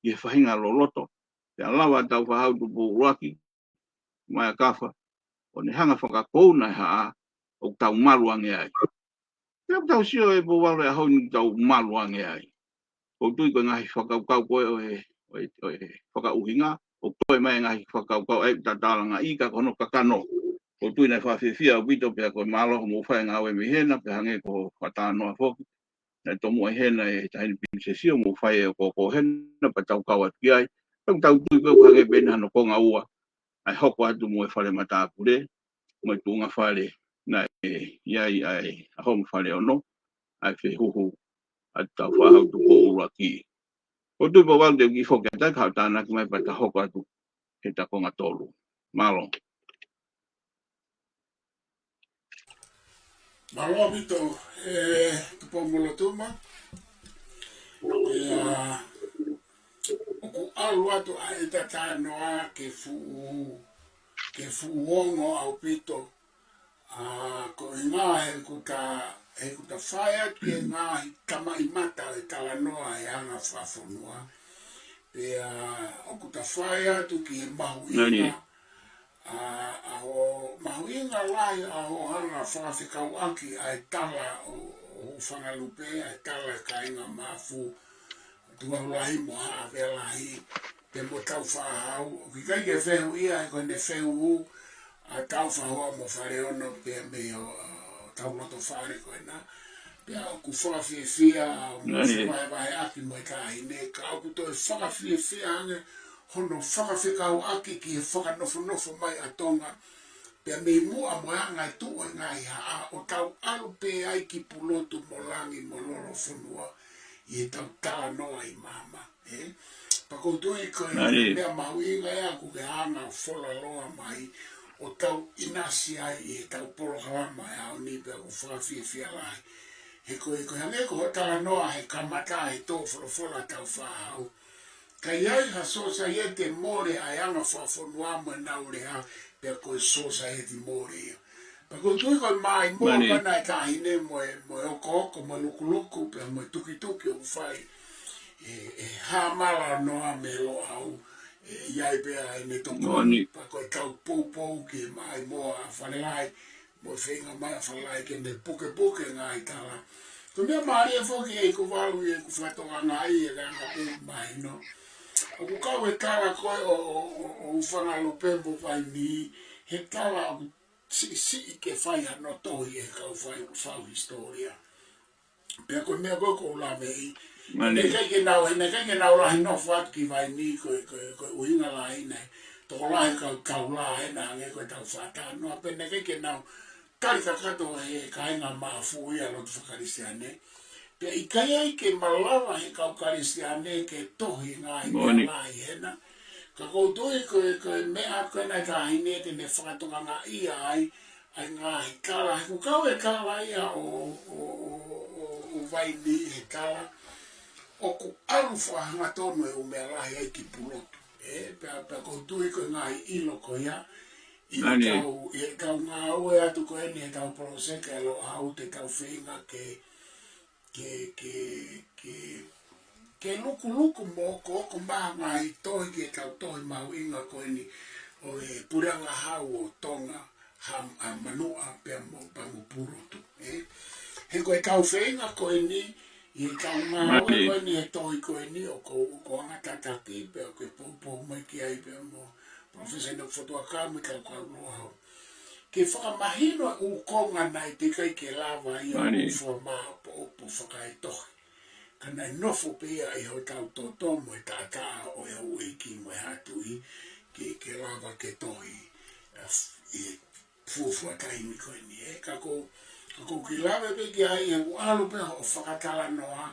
ʻi he faʻahinga loloto. Pea lava Tāufaʻāhau Tupou ʻUluaki, Maea Kafa, ʻo ne hanga fakakouna e haʻa ʻoku tau malu ange ai. Pea ʻoku tau sio ʻe Pouvalu he ʻaho ni ʻoku tau malu ange ai. ʻOku ou tui ko e ngaahi fakakaukau ko ē ʻo e, ʻo e, ʻo e fakaʻuhinga, ʻoku toe mai e ngaahi fakakaukau ʻa ē ʻoku ta tālangaʻi ka ko hono kakano. ʻOku ou tui naʻe fakafiefia ʻaupito pea ko e mālō hoʻomou fai e ngāue mei hena, pea hangē ko e fakatalanoa foki. Naʻe tomuʻa ʻi hena e Taʻahine Pilinisesi ʻo mou fai e ʻokoʻoko hena pea tau kau atu ki ai. Pea ʻoku tau tui pē ʻoku hangē pē ʻena hano konga ua ʻa e hoko atu mo e fale matāpule, mo e tuʻunga fale naʻe ʻi ai ʻa e ʻAhoʻonga Faleono, ʻa e fehuhu ʻa Tāufaʻāhau Tupou ʻUluaki. ʻOku ou tui Pouvalu te u kiʻi foki atu ai ka u tānaki mai pea ta hoko atu he ta konga tolu. Mālō. Mālō ʻaupito, ʻe Tupoumolotuma. ʻIa, ʻoku ʻalu atu ʻa ʻeta talanoa ke fuʻu, ke fuʻu ongo ʻaupito. ʻA, ko e ngaahi he ʻoku ta, he ʻoku ta fai atu e ngaahi tamaʻimata e talanoa e anga fakafonua. Pea ʻoku ta fai atu ki he mahuʻinga. ʻA, ʻa hoʻo mahuʻinga lahi ʻa hoʻo hanga fakafekauʻaki ʻa e tala ʻo, ʻo Fangalupe, ʻa e tala e kāinga Mafu, Tuʻaulahi mo Haʻavelahi, pea mo Tāufaʻāhau, ʻoku ʻikai ke fehuʻia, he ko ʻene fehuhu ʻa Tāufaʻāhau mo Faleono, pea mei ʻo, ʻo tau loto fale ko ena. Pea ʻoku fakafiefia, ʻo mo fakaevahevaheʻaki mo e taʻahine, ka ʻoku toe fakafiefia ange, hono fakafekauʻaki ki he fakanofonofo mai ʻa Tonga, pea mei muʻa mo e anga e tuʻu e ngaahi haʻa ʻo tau ʻalu pē ai ki Pulotu mo Langi mo Lolofonua ʻi heʻetau talanoa ʻi māmani. Ē? Pea ʻoku ou tui ko e meʻa mahuʻinga ia ʻoku ke hanga ʻo fola loa mai ʻo tau ʻinasi ai ʻi heʻetau polokalama he ʻaho ni pea ʻoku fakafiefia lahi. He ko e, ko e hangē ko hoʻo talanoa he kamata he tō folofola tau fāhau. Ka ʻi ai ha sōsaieti mole ʻa e anga fakafonua mo ʻenau lea, pea ko e sōsaieti mole ia. Pea ʻoku ou tui ko e maʻimoa ko ena e taʻahine mo e, mo e okooko, mo e lukuluku, pea mo e tukituki ʻoku fai ʻe, ʻe Hāmala noa mei Loʻau, ʻe ʻi ai pē ʻene tokoni, pea ko e kau poupou ki he maʻimoa ʻa Falelai, mo e feinga mai ʻa Falelai ke ne pukepuke ngaahi tala. Ko e meʻa mālie foki ʻe Ikuvalu ʻi heʻeku fakatokangaʻi e langa pē mahino. ʻOku kau e tala ko ē ʻo, ʻo, ʻo, ʻo Ufanga Lupembo Vaini, he tala ʻoku siʻisiʻi ke fai hano tohi ʻe he kau fai, fau hisitōlia. Pea ko e meʻa ko ē ʻoku ou laveʻi. Naʻe ʻikai ke nau, naʻe ʻikai ke nau lahi nofo atu ki Vaini ko e, ko e, ko e ʻuhinga lahi naʻe tokolahi kau taula he naʻe hangē ko ʻetau fātanoa. Pea naʻe ʻikai ke nau tali kakato he kāinga mafu ia lotu fakakalisitiane. Pea ʻikai ai ke malava he kau Kalisitiane ke tohi ngaahi meʻa lahi hena. Ka ʻoku ou tui ko e, ko e meʻa ko ena e taʻahine te ne fakatokangaʻi ai, ʻa e ngaahi tala, he ʻoku kau e tala ia ʻo, ʻo, ʻo, ʻo, ʻo Vaini he tala, ʻoku ʻalu fakahangatonu e ʻū meʻa lahi ai ki Pulotu. Ē, pea, pea ʻoku ou tui ko e ngaahi ʻilo ko ia, ʻi he kau, ʻi he kau ngāue atu ko eni he tau poloseka ʻe Loʻau te tau feinga ke, ke, ke, ke, ke lukuluku mo okooko mai ngaahi tohi ke tau tohi mahuʻinga ko eni ʻo e Puleʻanga Hau ʻo Tonga, ha, ʻa Manuʻa pea mo Pangupulotu, ē. He ko e kau feinga ko eni, ʻi he kau ngāue ko eni, he tohi ko eni, ʻoku, ʻoku anga tataki, pea ʻoku ke poupou mai ki ai pea mo Professor Enoch Fotuakau mo e kau kau Loʻau. Ke fakamahino ʻa e ʻū konga naʻe teʻeki ai ke lava ia ʻo fakamāʻopoʻopo fakaetohi. Ka naʻe nofo pē ia ʻi hotau toto mo e taʻataʻa ʻo e houʻeiki mo e haʻa tuʻi ke, ke lava ke tohi, ē, ʻi he fuofua taimi ko eni, ē. Ka ʻoku, ka ʻoku ou kiʻi lave pē ki ai he ʻoku ʻalu pē hoʻo fakatalanoa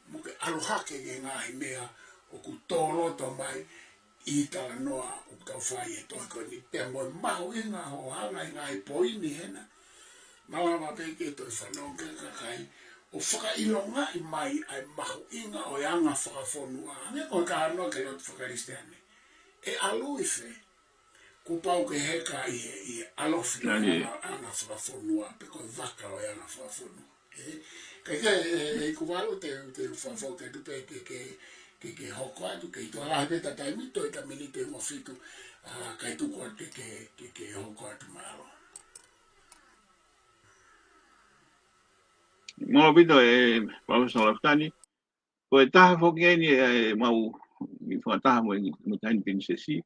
mo ke ʻalu hake ki he ngaahi meʻa ʻoku tō loto mai ʻi he talanoa ʻoku tau fai he tohi ko eni, pea mo e mahuʻinga hoʻo hanga ʻi he ngaahi poini hena. Malava pē ke toe fanongo ki he kakai ʻo fakaʻilongaʻi mai ʻa e mahuʻinga ʻo e anga fakafonua. Hangē ko e talanoa ki he lotu fakakalisitiane. ʻE ʻalu ʻi fē? Kuo pau ke heka ʻi he, ʻi he ʻalofi ʻo e anga, anga fakafonua, pe ko e vaka ʻo e anga fakafonua. Ē, ka ke, ē, ē, Ikuvalu te, te u fafau ke tupe ke, ke, ke, ke hoko atu, ke ʻi tuʻa lahi pē ʻeta taimi, toe ʻeta miniti ʻe uofitu, ā, kae tuku atu ke, ke, ke, ke hoko atu, mālō. Mālō ʻaupito ē, Palōfesa Lafitani. Ko e taha foki eni ē, ʻemau kiʻi fakataha mo e, mo e Taʻahine Pilinisesi.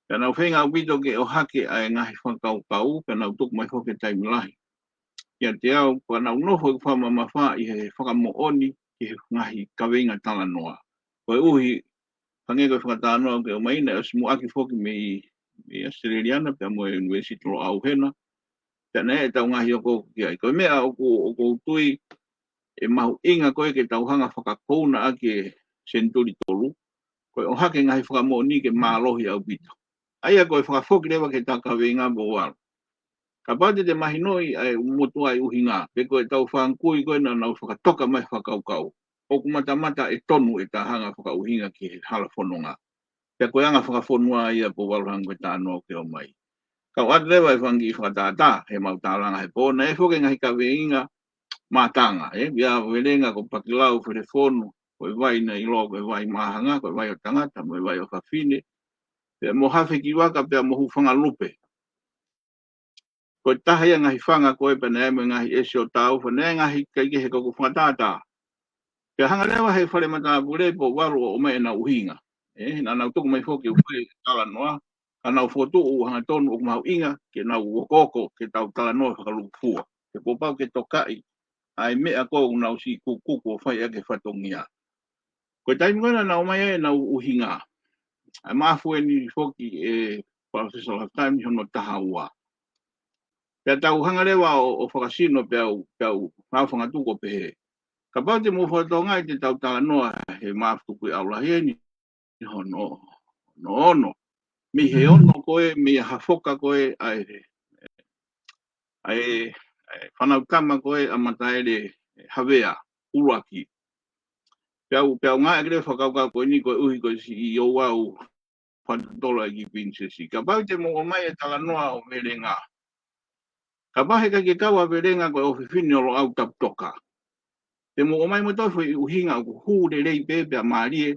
Pea nau feinga ʻaupito ke ʻohake ʻa e ngaahi fakakaukau, pea nau tuku mai foki e taimi lahi kiate au, pea nau nofo ʻo fakamamafaʻi he fakamoʻoni ki he ngaahi kaveinga talanoa. Koeʻuhi, hangē ko e fakatalanoa ʻoku ke ʻomai naʻe ʻosi muʻaki foki mei, mei ʻAositelēlia na, pea mo e ʻUnivēsiti Loʻau hena. Pea naʻe ʻetau ngaahi okooko ki ai. Ko e meʻa ʻoku, ʻoku ou tui ʻe mahuʻinga ko ē ke tau hanga fakakouna ʻaki e senituli tolu, ko e ʻohake ngaahi fakamoʻoni ke mālohi ʻaupito. ʻA ia ko e fakafoki leva ki heʻeta kaveinga Pouvalu. Kapau te te mahinoʻi ʻa e motuʻaʻi ʻuhinga, pe ko ʻetau fanga kui ko ē naʻa nau fakatoka mai fakakaukau, ʻoku matamata ʻe tonu ʻeta hanga fakaʻuhinga ki he hala fononga. Pea ko e anga fakafonua ia Pouvalu hangē ko e talanoa ʻoku ke ʻomai. Kau atu leva e fanga kiʻi fakatātā, heʻemau tālanga he pō, naʻe foki e ngaahi kaveinga mātanga, ē, Via Velenga, ko Pakilau, Felefonu, ko e vai naʻe ʻiloa ko e vai māhanga, ko e vai ʻo tangata, mo e vai ʻo fafine, pea mo Hafekivaka, pea mo Hufanga Lupe. Ko e taha ia ngaahi fanga ko ē pea naʻe mo e ngaahi ʻesi ʻo tau, pea naʻe ngaahi kaikehe ko ʻeku fakatātā. Pea hanga leva he fale matāpule Pouvalu ʻo ʻomai ʻenau ʻuhinga. Ē, naʻa nau tuku mai foki ʻo fai e talanoa, ka nau fokotuʻu hangatonu ʻoku mahuʻinga ke nau okooko ke tau talanoa fakalūkufua. He kuo pau ke tokaʻi ʻa e meʻa ko ē ʻoku nau siʻi kukuku ʻo fai ʻaki e fatongia. Ko e taimi ko ē naʻa nau ʻomai ai ʻenau ʻuhinga, ʻa e maʻafu eni foki ʻe Palōfesa Lafitani hono taha ua. Pea tau hanga leva ʻo, ʻo fakasino pea u, pea u, pea u fanga tuku ʻo pehē. Kapau te mou fakatokangaʻi te tau talanoa he maʻafu tukuʻi ʻaulahi eni, hono, hono ono. Mei he ono ko ē, mei ha foka ko ē, ʻa e, ʻa e, ʻa e fānau tama ko ē ʻa Mataele Havea, ʻuluaki. Pea u, pea u ngāueʻaki leva e fakakaukau ko eni koeʻuhi ko e siʻi ouau fakatotolo ʻa e kiʻi pilinisesi. Kapau te mou ʻomai e talanoa ʻo Velenga. Kapau he ʻikai ke kau ʻa Velenga ko e ʻofefine ʻo Loʻau Taputoka. Te mou ʻomai mo e toe foʻi ʻuhinga ʻoku hū lelei pē pea mālie,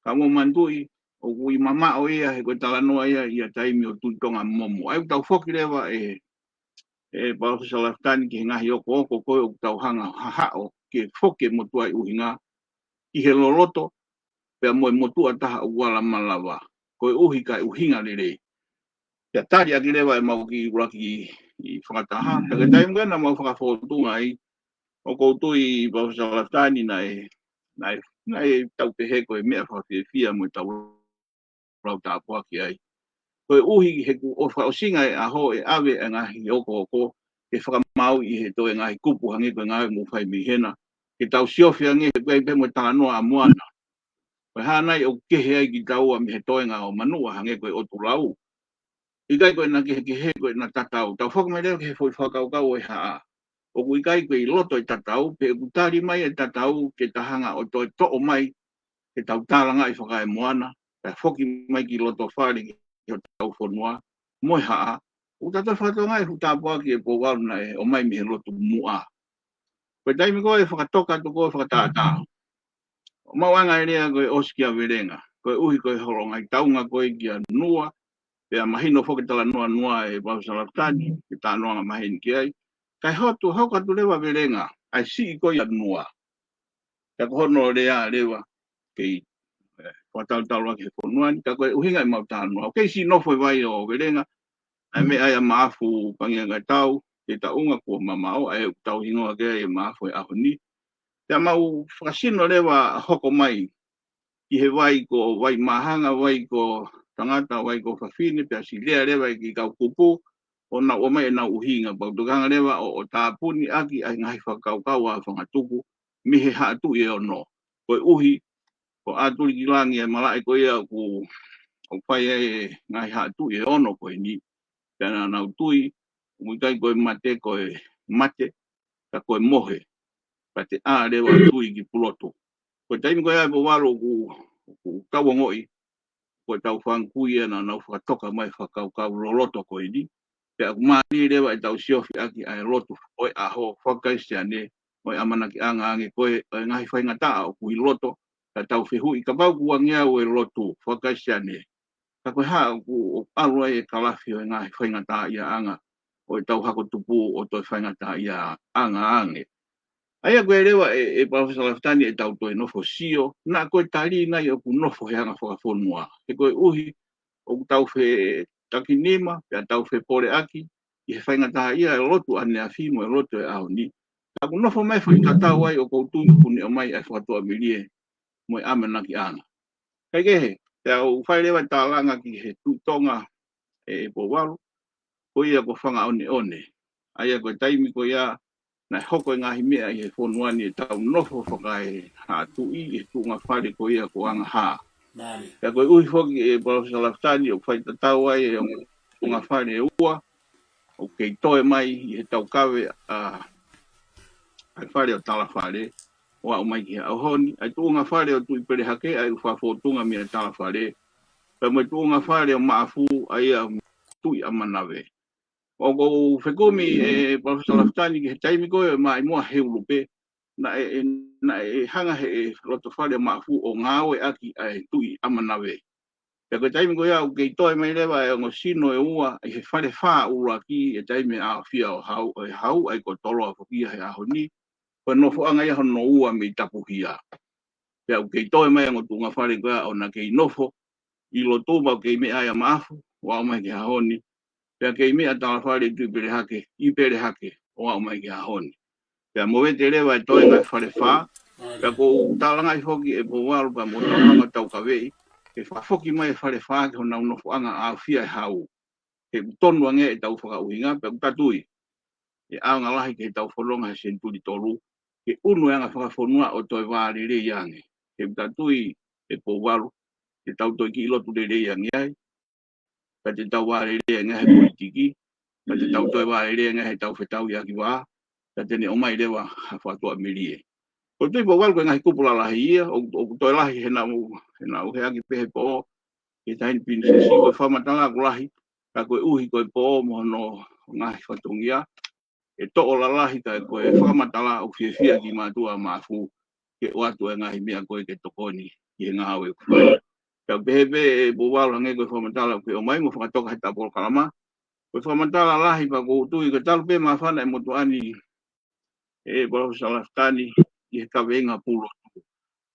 ka mou manatuʻi, ʻoku ʻi mamaʻo ia he ko e talanoa ia ʻi ha taimi ʻo Tuʻi Tonga Momo. ʻA ia ʻoku tau foki leva ʻe, ʻe Palōfesa Lafitani ki he ngaahi okooko ko ē ʻoku tau hanga hahaʻo ke foki e motuʻa ʻi ʻuhinga, ʻi he loloto, pea mo e motuʻa taha ʻoku ala malava. Koeʻuhi kae ʻuhinga lelei. Pea tali ʻaki leva ʻemau kiʻi ʻuluaki ʻi fakataha. Pea ko e taimi ko ē naʻa mau fakafōtunga ai, ʻoku ou tui Palōfesa Lafitani naʻe, naʻe, naʻe tau pehē ko e meʻa fakafiefia mo e tau lau tāpuaki ai. Koeʻuhi he kuo fakaʻosinga e ʻaho ʻe ʻave e ngaahi okooko, ke fakamaauʻi he toe ngaahi kupu hangē ko e ngāue ʻoku mou fai mei hena. Ke tau siofi ange he ʻoku ʻi ai pē mo e talanoa ʻa Moana. Ko e hā nai ʻoku kehe ai kitaua mei he toenga ʻo Manuʻa hangē ko e ʻotu lau. ʻIkai ko ʻena kehekehe ko ʻena tatau. Tau foki mai leva ki he foʻi fakakaukau ʻo e haʻa. ʻOku ʻikai ko e ʻi loto e tatau, pe ʻoku tali mai e tatau ke ta hanga ʻo toe toʻo mai, ke tau tālangaʻi fakaemoana, pea foki mai ki loto fale ki hotau fonua, mo e haʻa. ʻOku ta toe fakatokangaʻi e fuʻu tāpuaki ʻe Pouvalu naʻe ʻomai mei he lotu muʻa. Ko e taimi ko ē fakatoka atu ko ē fakatātā. ʻO mau anga e lea ko e ʻosi kia Velenga, koeʻuhi ko e holo ngaahi taunga ko ē kia Nua, pea mahino foki e talanoa Nua ʻe Palōfesa Lafitani, ke talanoa ange maheni ki ai. Kae hotu, hoko atu leva Velenga, ʻa e siʻi ko ia Nua. Ka ko hono lea leva, kei, ē, fakatautau ʻaki he fonua ni, ka ko e ʻuhinga ʻemau talanoa. ʻOku kei siʻi nofo e vai ʻo Velenga, ʻa e meʻa ia Maʻafu Pangia Ngatau, ke taʻunga kuo mamaʻo, ʻa ē ʻoku tau hingoa ki ai e Maʻafu he ʻaho ni. Pea mau fakasino leva hoko mai, ʻi he vai ko Vai Māhanga, vai ko tangata, vai ko fafine, pea siʻi lea leva e kiʻi kau kupu, ʻo nau ʻomai ʻenau ʻuhinga, pea u toki hanga leva ʻo, ʻo tāpuni ʻaki ʻa e ngaahi fakakaukau ʻa Fangatuku, mei he Haʻa Tuʻi ʻe ono. Koeʻuhi, ko ʻAtulikilangi e malaʻe ko ia ʻoku, ʻoku fai ai e ngaahi Haʻa Tuʻi ʻe ono ko eni, pea naʻa nau tui, ʻoku ʻikai ko e mate, ko e mate, ka ko e mohe, ka te ʻā leva tui ki Pulotu. Ko e taimi ko ia ʻe Pouvalu ʻoku, ʻoku tau ongoʻi, ko e tau fanga kui ia naʻa nau fakatoka mai fakakaukau loloto ko eni. Pea ʻoku mālie leva e tau siofi ʻaki ʻa e lotu ʻo e ʻaho faka-Kalisitiane, ʻo e ʻamanakiʻanga ange ko ē, ʻo e ngaahi faingataʻa ʻoku ʻi loto, ka tau fehuʻi kapau ʻoku ange au e lotu faka-Kalisitiane. Ka ko e hā ʻoku, ʻoku ʻalu ai e kalafi ʻo e ngaahi faingataʻaʻiaʻanga ʻo e tau hako tupu ʻo toe faingataʻaʻiaʻanga ange. ʻA ia ko e leva ʻe, ʻe Palōfesa Lafitani ʻe tau toe nofo sio, naʻa ko e tali nai ʻoku nofo he anga fakafonua. He koeʻuhi, ʻoku tau fetakinima, pea tau fepoleʻaki, ʻi he faingataʻaʻia e lotu ʻaneafi mo e lotu e ʻaho ni. Ka ʻoku nofo mai foʻi tatau ai ʻoku ou tui ʻoku ne ʻomai ʻa e fakatuʻamelie mo e ʻamanakiʻanga. Kaikehe, pea u fai leva e tālanga ki he Tuʻi Tonga ʻe, ʻe Pouvalu, ko ia ko Fangaʻoneʻone. ʻA ia ko e taimi ko ia, naʻe hoko e ngaahi meʻa ʻi he fonua ni ʻe tau nofo fakaehaʻa tuʻi, ʻi he tuʻunga fale ko ia ko Angahā. Mālie. Pea koeʻuhi foki ʻe Palōfesa Lafitani ʻoku fai tatau ai e ongo tuʻunga fale ʻe ua, ʻoku kei toe mai ʻi he taukave ʻa, ʻa e fale ʻo Talafale, ʻo aʻu mai ki he ʻaho ni, ʻa e tuʻunga fale ʻo Tuʻipelehake, ʻa ia ʻoku fakafōtunga mei Talafale, pea mo e tuʻunga fale ʻo Maʻafu, ʻa ia ʻo Tuʻiʻamanave. ʻOku ou fekumi ʻe Palōfesa Lafitani ki he taimi ko ē ʻo e Maʻimoa he ʻulupe, naʻe, naʻe hanga he loto fale ʻo Maʻafu ʻo ngāueʻaki ʻa e Tuʻiʻamanave. Pea ko e taimi ko ia ʻoku kei toe mai leva e ongo sino ʻe ua ʻi he Falefā ʻuluaki ʻi he taimi ʻe ʻAofia ʻo Hau, ʻe Hau ʻa ia ko Toloa foki ia he ʻaho ni, ko e nofoʻanga ia hono ua mei Tapuhia. Pea ʻoku kei toe mai ongo tuʻunga fale ko ia ʻo na kei nofo ʻi loto pea ʻoku kei meʻa ai ʻa Maʻafu, ʻo aʻu mai ki he ʻaho ni. Pea kei meʻa Talafale, Tuʻipelehake, ʻi Pelehake, ʻo aʻu mai ki he ʻaho ni. Pea movete leva e toenga e Falefā, pea ʻoku ou tālangaʻi foki ʻe Pouvalu pea mo tau hanga taukaveʻi, ke fakafoki mai e Falefā ki honau nofoʻanga ʻaofia e hau. He ʻoku tonu ange ʻetau fakaʻuhinga, pea ʻoku ta tui ʻe ʻaonga lahi ki heʻetau fononga he senituli tolu, ke ʻunu e anga fakafonua ʻo toe vālelei ange. He ʻoku ta tui ʻe Pouvalu, te tau toe kiʻi lotu lelei ange ai, ka te tau vālelei ange he politiki, ka te tau toe vālelei ange heʻetau fetauhiʻaki vā, ka te ne ʻomai leva ha fakatuʻamelie. Ko e tui Pouvalu ko e ngaahi kupu lalahi ia, ʻoku, ʻoku toe lahi he naʻa, he naʻa uheaki pē he pō, ki he Taʻahine Pilinisesi, ko e fakamatala ʻoku lahi, ka koeʻuhi ko e pō mo hono ngaahi fatongia, ʻe toʻo lalahi ka ko e fakamatala ʻoku fiefia ki mātuʻa mafu, ke ʻoatu e ngaahi meʻa ko ē ke tokoni ki he ngāue ʻoku fai. Ka pehē pē ʻe Pouvalu hangē ko e fakamatala ʻoku ke ʻomai mo fakatoka he ta polokalama. Ko e fakamatala lahi pea ʻoku ou tui ko e talu pē māfana e motuʻa ni ʻe Palōfesa Lafitani ʻi he kaveinga pulotu.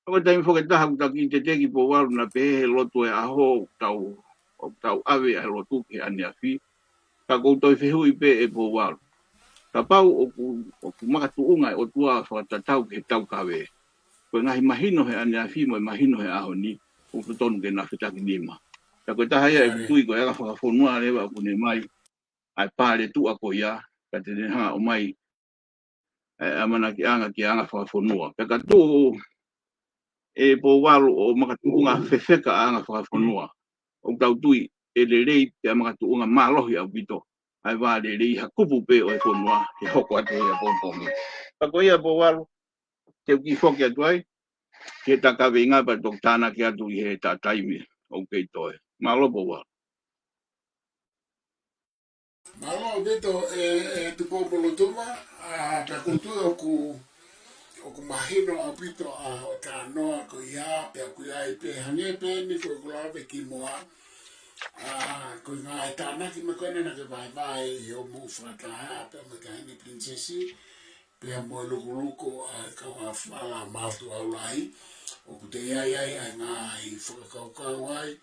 Ko e taimi foki ʻe taha ʻoku ta kiʻi teteki Pouvalu naʻa pehē he lotu e ʻaho ʻoku tau, ʻoku tau ʻave ʻa e lotu ki he ʻaneafi. Ka ʻoku ou toe fehuʻi pē ʻe Pouvalu. Kapau ʻoku, ʻoku makatuʻunga e ʻOtua fakatatau ki he taukave, ko e ngaahi mahino he ʻaneafi mo e mahino he ʻaho ni, ʻoku totonu ke na fetakinima. Ka ko e taha ia ʻeku tui ko e anga fakafonua leva ʻoku ne ʻomai ʻa e paletuʻa ko ia, ka te ne hanga ʻo ʻomai ʻa e ʻamanakiʻanga ki he anga fakafonua. Pea ka tuʻu ʻe Pouvalu ʻo makatuʻunga fefeka ʻa e anga fakafonua, ʻoku tau tui ʻe lelei pea makatuʻunga mālohi ʻaupito ʻa e vālelei ha kupu pē ʻo e fonua ke hoko atu ia pongipongi. Ka ko ia Pouvalu, te u kiʻi foki atu ai ki he ta kaveinga pea toki tānaki atu ʻi he ta taimi ʻoku kei toe. Mālō Pouvalu. Mālō ʻaupito ʻe, ʻe Tupou Molotuma, ʻa, pea ʻoku ou tui ʻoku, ʻoku mahino ʻaupito ʻa hoʻo talanoa ko ia, pea ʻoku ʻi ai pē hangē pē eni ko ʻeku lave kimuʻa, ʻa, ko e ngaahi tānaki mo e ko ena naʻa ke vahevahe ʻi hoʻo moʻui fakataha, pea mo e Taʻahine Pilinisesi, pea mo e lukuluku ʻa e kau afala Maʻotu ʻAulahi, ʻoku toe ʻi ai ai ʻa e ngaahi fakakaukau ai,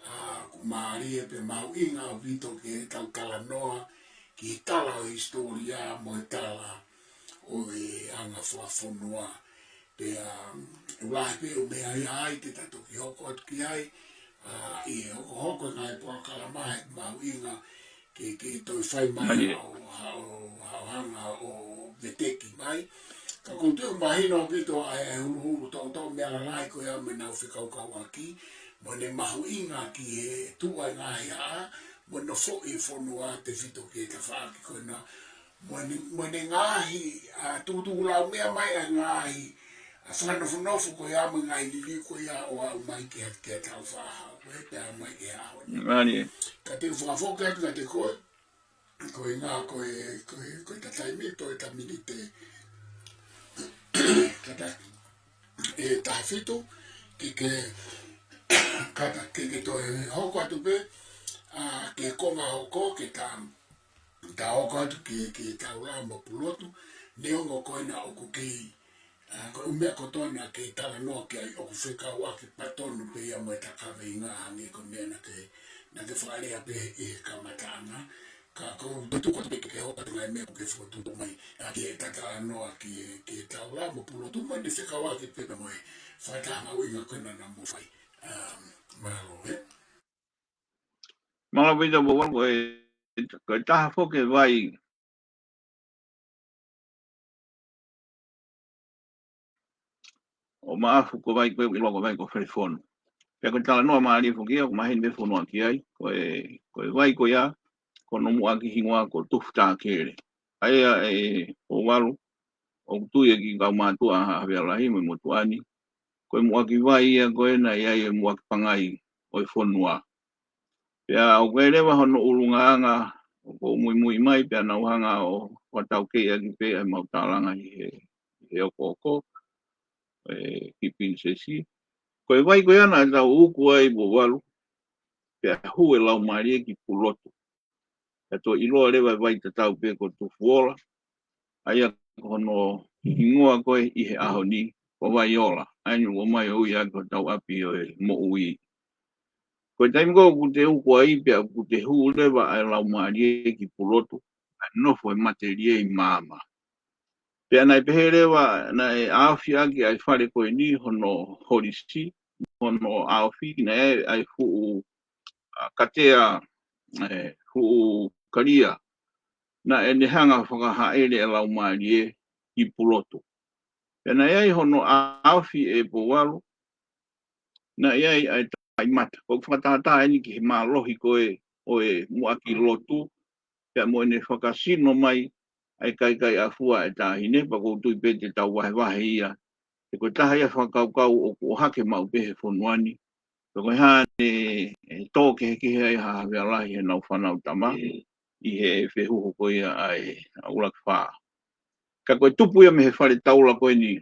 ʻa, ʻoku mālie pea mahuʻinga ʻaupito ke tau talanoa ki he tala ʻo e hisitōlia mo e tala ʻo e anga fakafonua. Pea, ʻoku lahi pē ʻū meʻa ia ai te ta toki hoko atu ki ai, ʻa, ʻi he hokohoko e ngaahi polokalama he mahuʻinga ke, ke toe fai mai haʻo, haʻo, haʻo hanga ʻo veteki mai. Ka ʻoku ou tui ʻoku mahino ʻaupito ʻa e huluhulu toʻotoʻo meʻa lalahi ko ia mo ʻenau fekaukauʻaki, mo ʻene mahuʻinga ki he tuʻu ʻa e ngaahi haʻa, mo e nofoʻi e fonua tefito ki he tafaʻaki ko ena, mo ʻene, mo ʻene ngaahi, ʻa, tukutuku lau meʻa mai ʻa e ngaahi, ʻa, fakanofonofo ko ia mo e ngaahi liliu ko ia ʻo aʻu mai ki he, ki he taʻu fā haʻu, ʻe pea mai ki he ʻaho ni. Mālie. Ka te u fakafoki atu kiate koe, ko e ngaahi, ko e, ko e, ko e ta taimi, ko e ta miniti, ka ta, ʻe taha fitu, ke ke, ka ta, ke ke toe hoko atu pē, ʻa, ke konga hoko, ke ta, ta hoko atu ki, ki he taulā mo pulotu, neongo ko ena ʻoku kei, ʻa, ko e ʻū meʻa kotoa naʻa ke talanoa ki ai ʻoku fekauʻaki pea tonu pē ia mo e ta kaveinga hangē ko e meʻa naʻa ke, naʻa ke fakalea pē ʻi he kamataʻanga. Ka ʻoku ou tuku atu pē ke ke hoko atu ngaahi meʻa ʻoku ke fokotuʻu mai, ʻa, ki he ta talanoa ki, ki he taulā mo pulotu mo ʻene fekauʻaki pē mo e fakataha mahuʻinga ko ena naʻa mou fai. ʻA, mālō, ē? Mālō ʻaupito Pouvalu, ko e, ko e taha foki e vai ʻo Maʻafu ko e vai ko ē ʻoku ʻiloa ko e vai ko Felefonu. Pea ko e talanoa mālie foki ia, ʻoku mahino pē fonua ki ai, ko e, ko e vai ko ia, ko hono muʻaki hingoa ko Tufutākele. ʻA ia ʻe Pouvalu, ʻoku tui ʻe kiʻi kau mātuʻa ʻa Havea Lahi mo e motuʻa ni, ko e muʻaki vai ia ko ena ʻi ai e muʻaki pangai ʻo e fonua. Pea ʻoku ʻi ai leva hono ʻulungaanga, ʻoku ou muimui mai pea nau hanga ʻo fakataukeiʻaki pē ʻa e mau tālanga ʻi he, ʻi he okooko, ʻe, ki Pilinisesi. Ko e vai ko ia naʻa tau uku ai Pouvalu, pea hū e laumālie ki pulotu. Pea toe ʻiloa leva e vai tatau pē ko Tufuola, ʻa ia ko hono hingoa ko ē ʻi he ʻaho ni, ko Vaiola, ʻa eni ʻoku ʻomai ʻo ui ʻaki hotau ʻapi ʻo e moʻui. Ko e taimi ko ē ʻoku te uku ai pea ʻoku te hū leva ʻa e laumālie ki pulotu, ʻa e nofo e matelie ʻi maama. Pea naʻe pehē leva, naʻe ʻaofi ʻaki ʻa e fale ko eni hono holisi, hono ʻaofi, naʻe ʻi ai e fuʻu, ʻa, katea, ʻe, fuʻu kalia, naʻe ne hanga ʻo fakahaʻele e Laumālie ki Pulotu. Pea naʻe ʻi ai hono ʻaofi, ʻe Pouvalu, naʻe ʻi ai ʻa e tamaimata. ʻOku fakatātā eni ki he mālohi ko ē ʻo e muʻaki lotu, pea mo ʻene fakasino mai ʻa e kaikaʻi ʻafua ʻa e taʻahine, pea ʻoku ou tui pē te tau vahevahe ia. He ko e taha ia e fakakaukau ʻoku ʻohake maʻu pē he fonua ni. Pea ko e hā ne, ʻe tō kehekehe ai ha havea lahi heʻenau fānau tama ʻi he fehuhu ko ia ʻa e, ʻa ʻUluaki Fā. Ka ko e tupu ia mei he fale taula ko eni,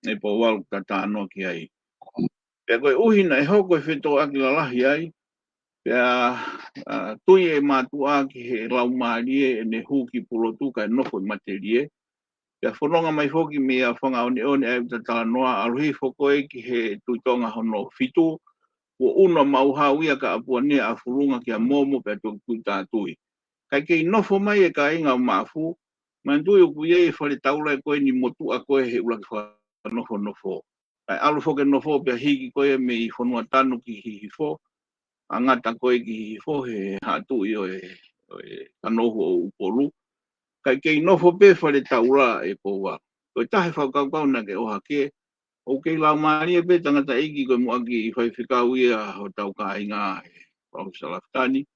ʻe Pouvalu, ʻoku ta talanoa ki ai. Pea koeʻuhi naʻe hoko e fetōʻaki lalahi ai, pea, ʻa, tui e mātuʻa ki he Laumālie ʻene hū ki Pulotu kae nofo ʻi Matelie. Pea fononga mai foki mei he fanga ʻoneʻone ʻa ia ʻoku ta talanoa, ʻalu hifo ko ē ki he Tuʻi Tonga hono fitu, kuo ʻunu ʻa Mauhau ia kia Puanea ʻa Fulunga kia Momo pea toki tui tātui. Kae kei nofo mai e kāinga ʻo Maʻafu, manatuʻi ʻoku ʻi ai e fale taula ko eni motuʻa ko ē he ʻUluaki Fā nofonofo. Kae ʻalu foki e nofo pea hiki ko ē mei Fonuatanu ki Hihifo, ʻa ngata ko ē ki Hihifo he haʻa tuʻi ʻo e, ʻo e Kanouhu ʻo ʻUpolu. Kae kei nofo pē fale taula, ʻe Pouvalu. Ko e taha e fakakaukau naʻa ke ʻohake, ʻoku kei laumālie pē tangataʻeiki ko e muʻaki faifekau ia hotau kāinga, ʻe Palōfesa Lafitani.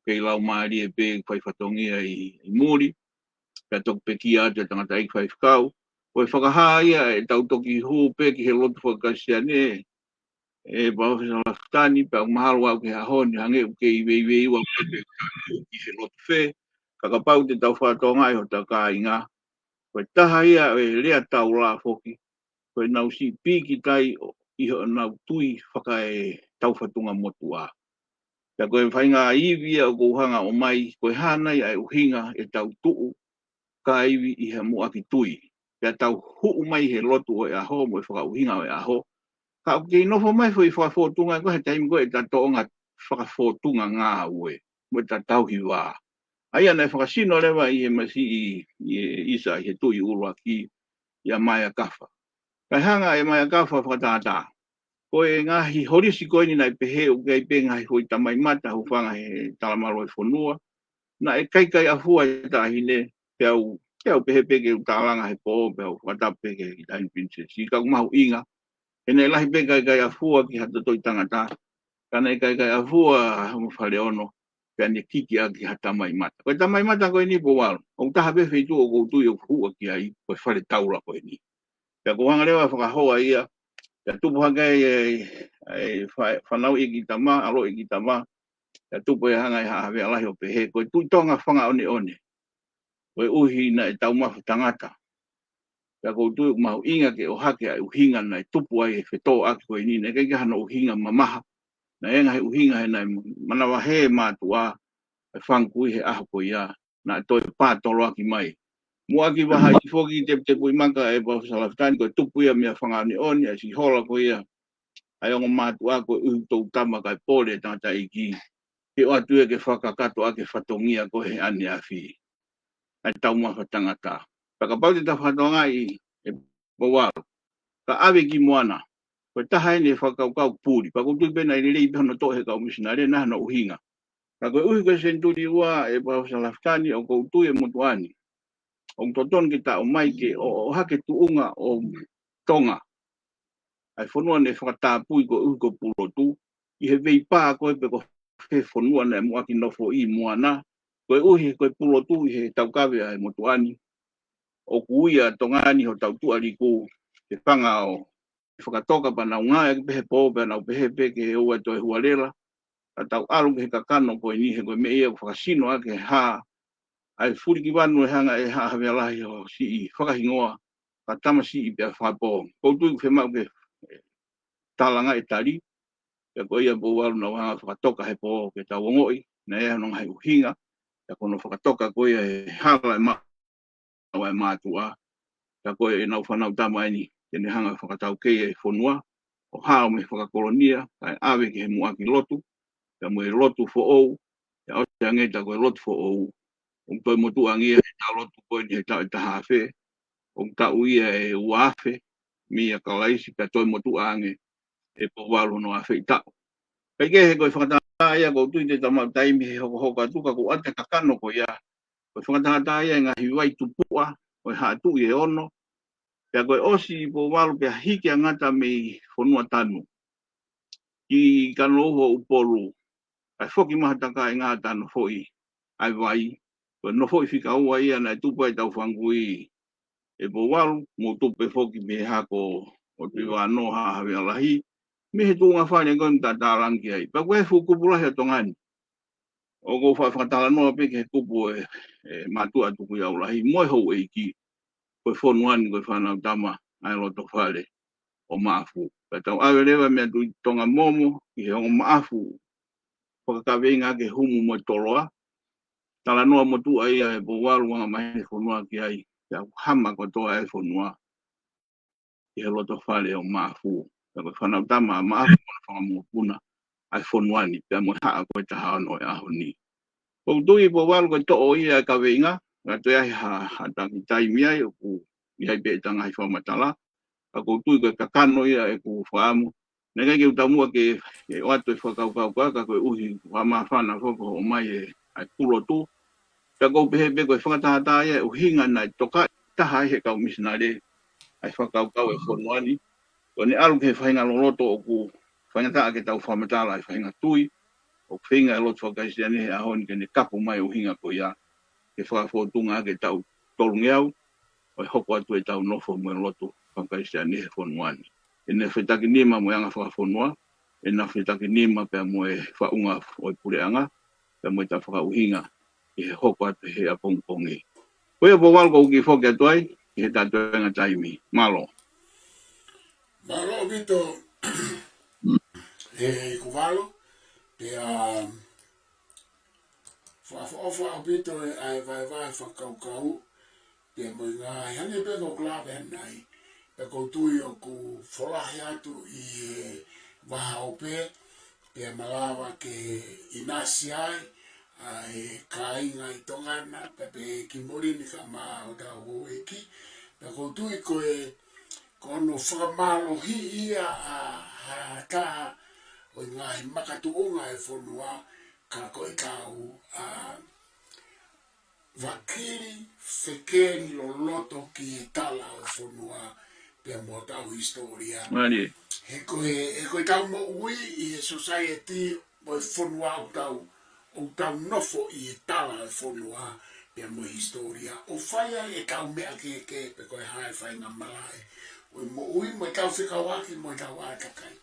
Kei laumālie pē fai fatongia ʻi, ʻi muli. Pea toki pekia atu e tangataʻeiki faifekau. Ko e fakahā ia ʻetau toki hū pē ki he lotu fakakalisitiane, ʻe Palōfesa Lafitani, pea ʻoku mahalo au ki he ʻaho ni hangē ʻoku kei veiveiua pē ki he lotu fē, ka kapau te tau fakatokangaʻi hotau kāinga. Ko e taha ia e lea taula foki, ko ʻenau siʻi pīkitai ʻi honau tui fakaetaufatungamotuʻa. Pea ko e faʻahinga ivi ia ʻoku ou hanga ʻo ʻomai, ko e hā nai ʻa e ʻuhinga ʻetau tuʻu ka ivi ʻi he muʻaki tui. Pea tau huʻu mai he lotu ʻo e ʻaho, mo e fakaʻuhinga ʻo e ʻaho. Ka ʻoku kei nofo mai foʻi fakafōtunga, ko e taimi ko ē ʻeta tōʻonga fakafōtunga ngāue, mo ʻeta tauhi vā. ʻA ia naʻe fakasino leva ʻi he masiʻi, ʻi he ʻisa, ʻi he tuʻi ʻuluaki, ʻia Maia Kafa. Kae hanga ʻe Maia Kafa fakatātā. Ko e ngaahi holisi ko eni naʻe pehē ʻoku ʻi ai pē ngaahi foʻi tamaimata hūfanga he talamalu ʻo e fonua. Naʻe kaikaʻi ʻafua e taʻahine, pea u, pea u pehē pē ke u tālanga he pō, pea u fakatapu pē ki he kiʻi taʻahine pilinisesi. Ka ʻoku mahuʻinga, he naʻe lahi pē kaikaʻi ʻafua ki ha totoʻi tangata, ka naʻe kaikaʻi ʻafua mo Faleono, pea ne kiki ʻaki ha tamaimata. Ko e tamaimata ko eni Pouvalu, ʻoku taha pē feituʻu ʻoku ou tui ʻoku hū ʻaki ai, ko e fale taula ko eni. Pea ʻoku hanga leva fakahoa ia, pea tupu hake ai e, e fa-, fanauʻi e kiʻi tama, ʻaloʻi e kiʻi tama, pea tupu e hanga ʻe ha havea lahi ʻo pehē, ko e Tuʻi Tonga fanga ʻoneʻone. Koeʻuhi naʻe taumafa tangata. Pea ʻoku ou tui ʻoku mahuʻinga ke ʻohake ʻa e ʻuhinga naʻe tupu ai e fetōʻaki ko eni, naʻe ʻikai ke hano ʻuhinga mamaha. Naʻe ngaahi ʻuhinga he naʻe manavahē mātuʻa, e fanga kui he ʻaho ko ia, naʻe toe pātoloaki mai. Muʻaki vahaʻi foki teputepuʻi maka ʻe Palōfesa Lafitani, ko e tupu ia mei he fanga ʻoneʻone, ʻa e siʻi hola ko ia ʻa e ongo mātuʻa, koeʻuhi ʻoku tau tama kae pole e tangataʻeiki, ke ʻoatu ia ke fakakakato ʻaki e fatongia ko ē he ʻaneafi. ʻA e taumafa tangata. Pea kapau te ta fakatokangaʻi ʻe Pouvalu, ka ʻave ki Moana, ko e taha eni e fakakaukau puli. Pea ʻoku ou tui pē naʻe lelei pē hono toʻo he kau misinale, naʻe hano ʻuhinga. Ka koeʻuhi ko e senituli ua ʻe Palōfesa Lafitani, ʻoku ou tui e motuʻa ni, ʻoku totonu ke ta ʻomai ke ʻo, ʻohake tuʻunga ʻo Tonga, ʻa e fonua naʻe fakatapui koeʻuhi ko Pulotu, ʻi he veipā ko ē pe ko fē fonua naʻe muʻaki nofoʻi Moana, koeʻuhi ko e Pulotu ʻi he taukave ʻa e motuʻa ni, ʻoku ui ʻa Tonga ni hotau tuʻa liku, he fanga ʻo fakatoka pea nau ngāueʻaki pē he pō, pea nau pehē pē ke ʻoua toe hualela, ka tau ʻalu ki he kakano ko eni he ko e meʻa ia ʻoku fakasino ʻaki e hā, ʻa e fulikivanu ʻe hanga ʻe ha havea lahi ʻo siʻi fakahingoa, ka tamasiʻi pea fakapō. ʻOku ou tui ʻoku fiemaʻu ke tālanga e tali, pea ko ia Pouvalu naʻa ku hanga fakatoka he pō ke tau ongoʻi, naʻe ʻi ai hono ngaahi ʻuhinga, pea ko hono fakatoka ko ia he hala e ma-, ʻa e mātuʻa, pea ko ʻenau fānau tama eni, te ne hanga fakataukei e fonua, ʻo hao mei he fakakolonia, kae ʻave ki he muʻaki lotu, pea mo e lotu foʻou, pea ʻosi ange ta ko e lotu foʻou, ʻoku toe motuʻa ange ia he taʻu lotu ko eni he taʻu ʻe taha afe, ʻoku taʻu ia ʻe ua afe, meia Kalaisi pea toe motuʻa ange, ʻe Pouvalu hono afeʻi taʻu. Pea ʻikai ke he ko e fakatātā ia, ʻoku ou tui te tau maʻu taimi he hokohoko atu ka ʻoku ʻoatu e kakano ko ia. Ko e fakatātā ia e ngaahi vai tupuʻa ʻo e Haʻa Tuʻi ʻe ono. Pea ko e ʻosi ʻe Pouvalu pea hiki ʻa Ngata mei Fonuatanu ki Kanouho ʻUpolu, kae foki mai ha takainga ʻo nofoʻi ʻa e vai. Ko e nofoʻi fika ua ia naʻe tupu ai ʻetau fanga kui ʻe Pouvalu, mo tupu pē foki mei he hako ʻo Tuʻivānoa, Haʻa Havea Lahi, mei he tuʻunga fale ko eni ʻoku ta tālanga ki ai. Pea ko e fuʻu kupu lahi ʻo Tonga ni, ʻoku ou faʻa fakatalanoa pē ki he kupu ʻe, ʻe Mātuʻa Tukuiaulahi mo e houʻeiki, ko e fonua ni ko e Fānautama ʻa e loto fale ʻo Maʻafu. Pea tau ʻave leva mei Tuʻi Tonga Momo ki he ongo Maʻafu, fakakaveinga ki he humu mo e toloa. Talanoa motuʻa ia ʻe Pouvalu anga mai he fonua ki ai, pea ʻoku hama kotoa e fonua ki he loto fale ʻo Maʻafu. Pea ko e Fānautama ʻa Maʻafu mo hono fanga mokopuna ʻa e fonua ni, pea mo e haʻa ko e taha ono ʻo e ʻaho ni. ʻOku ou tui ʻe Pouvalu ko e toʻo ia e kaveinga, ka toe ʻi ai ha, ha taki taimi ai, ʻoku ʻi ai pē ʻeta ngaahi fakamatala, ka ʻoku ou tui ko e kakano ia ʻeku fakaʻamu. Naʻe ʻikai ke u taumuʻa ke, ke ʻoatu e fakakaukau ko ia, ka koeʻuhi ʻoku māfana foki hoʻo ʻomai e, ʻa e pulotu. Pea ʻoku ou pehē pē ko e fakatātā ia e ʻuhinga naʻe tokaʻi taha ai he kau misinale ʻa e fakakaukau e fonua ni. Ko ʻene ʻalu ki he faʻahinga loloto ʻoku faingataʻa ke tau fakamatala e faʻahinga tui ʻoku feinga e lotu faka-Kalisitiane he ʻaho ni ke ne kapu mai e ʻuhinga ko ia, ke fakafōtunga ʻaki e taʻu tolungeau ʻo e hoko atu ʻetau nofo mo e lotu faka-Kalisitiane he fonua ni. ʻEne fetakinima mo e anga fakafonua, ʻena fetakinima pea mo e faʻunga ʻo e puleʻanga, pea mo ʻeta fakaʻuhinga ʻi he hoko atu he ʻapongipongi. Ko ia Pouvalu ʻoku ou kiʻi foki atu ai ki he toenga taimi. Mālō. Mālō ʻaupito ʻe Pouvalu, pea fakaʻofoʻofa ʻaupito e ʻa e vaevae fakakaukau, pea mo e ngaahi hangē pē ko ʻeku lave ʻanenai. Pea ʻoku ou tui ʻoku folahi atu ʻi he vahaope, pea malava ke ʻinasi ai ʻa e kāinga ʻi Tonga na, pea pehē ki muli ni kae ʻumaʻā hotau houʻeiki. Pea ʻoku ou tui ko e, ko hono fakamālohiʻi ia ʻa ha taha ʻo e ngaahi makatuʻunga e fonua, ka ko ʻetau, ʻa, vakili fekeli loloto ki he tala ʻo e fonua pea mo hotau hisitōlia. Mālie. He ko e, he ko ʻetau moʻui ʻi he society mo e fonua ʻoku tau, ʻoku tau nofo ʻi he tala ʻo e fonua pea mo e hisitōlia. ʻO fai ai ʻetau meʻa kehekehe pe ko e hā e faingamalaʻe ʻo e moʻui mo ʻetau fekauʻaki mo ʻetau ʻātakai.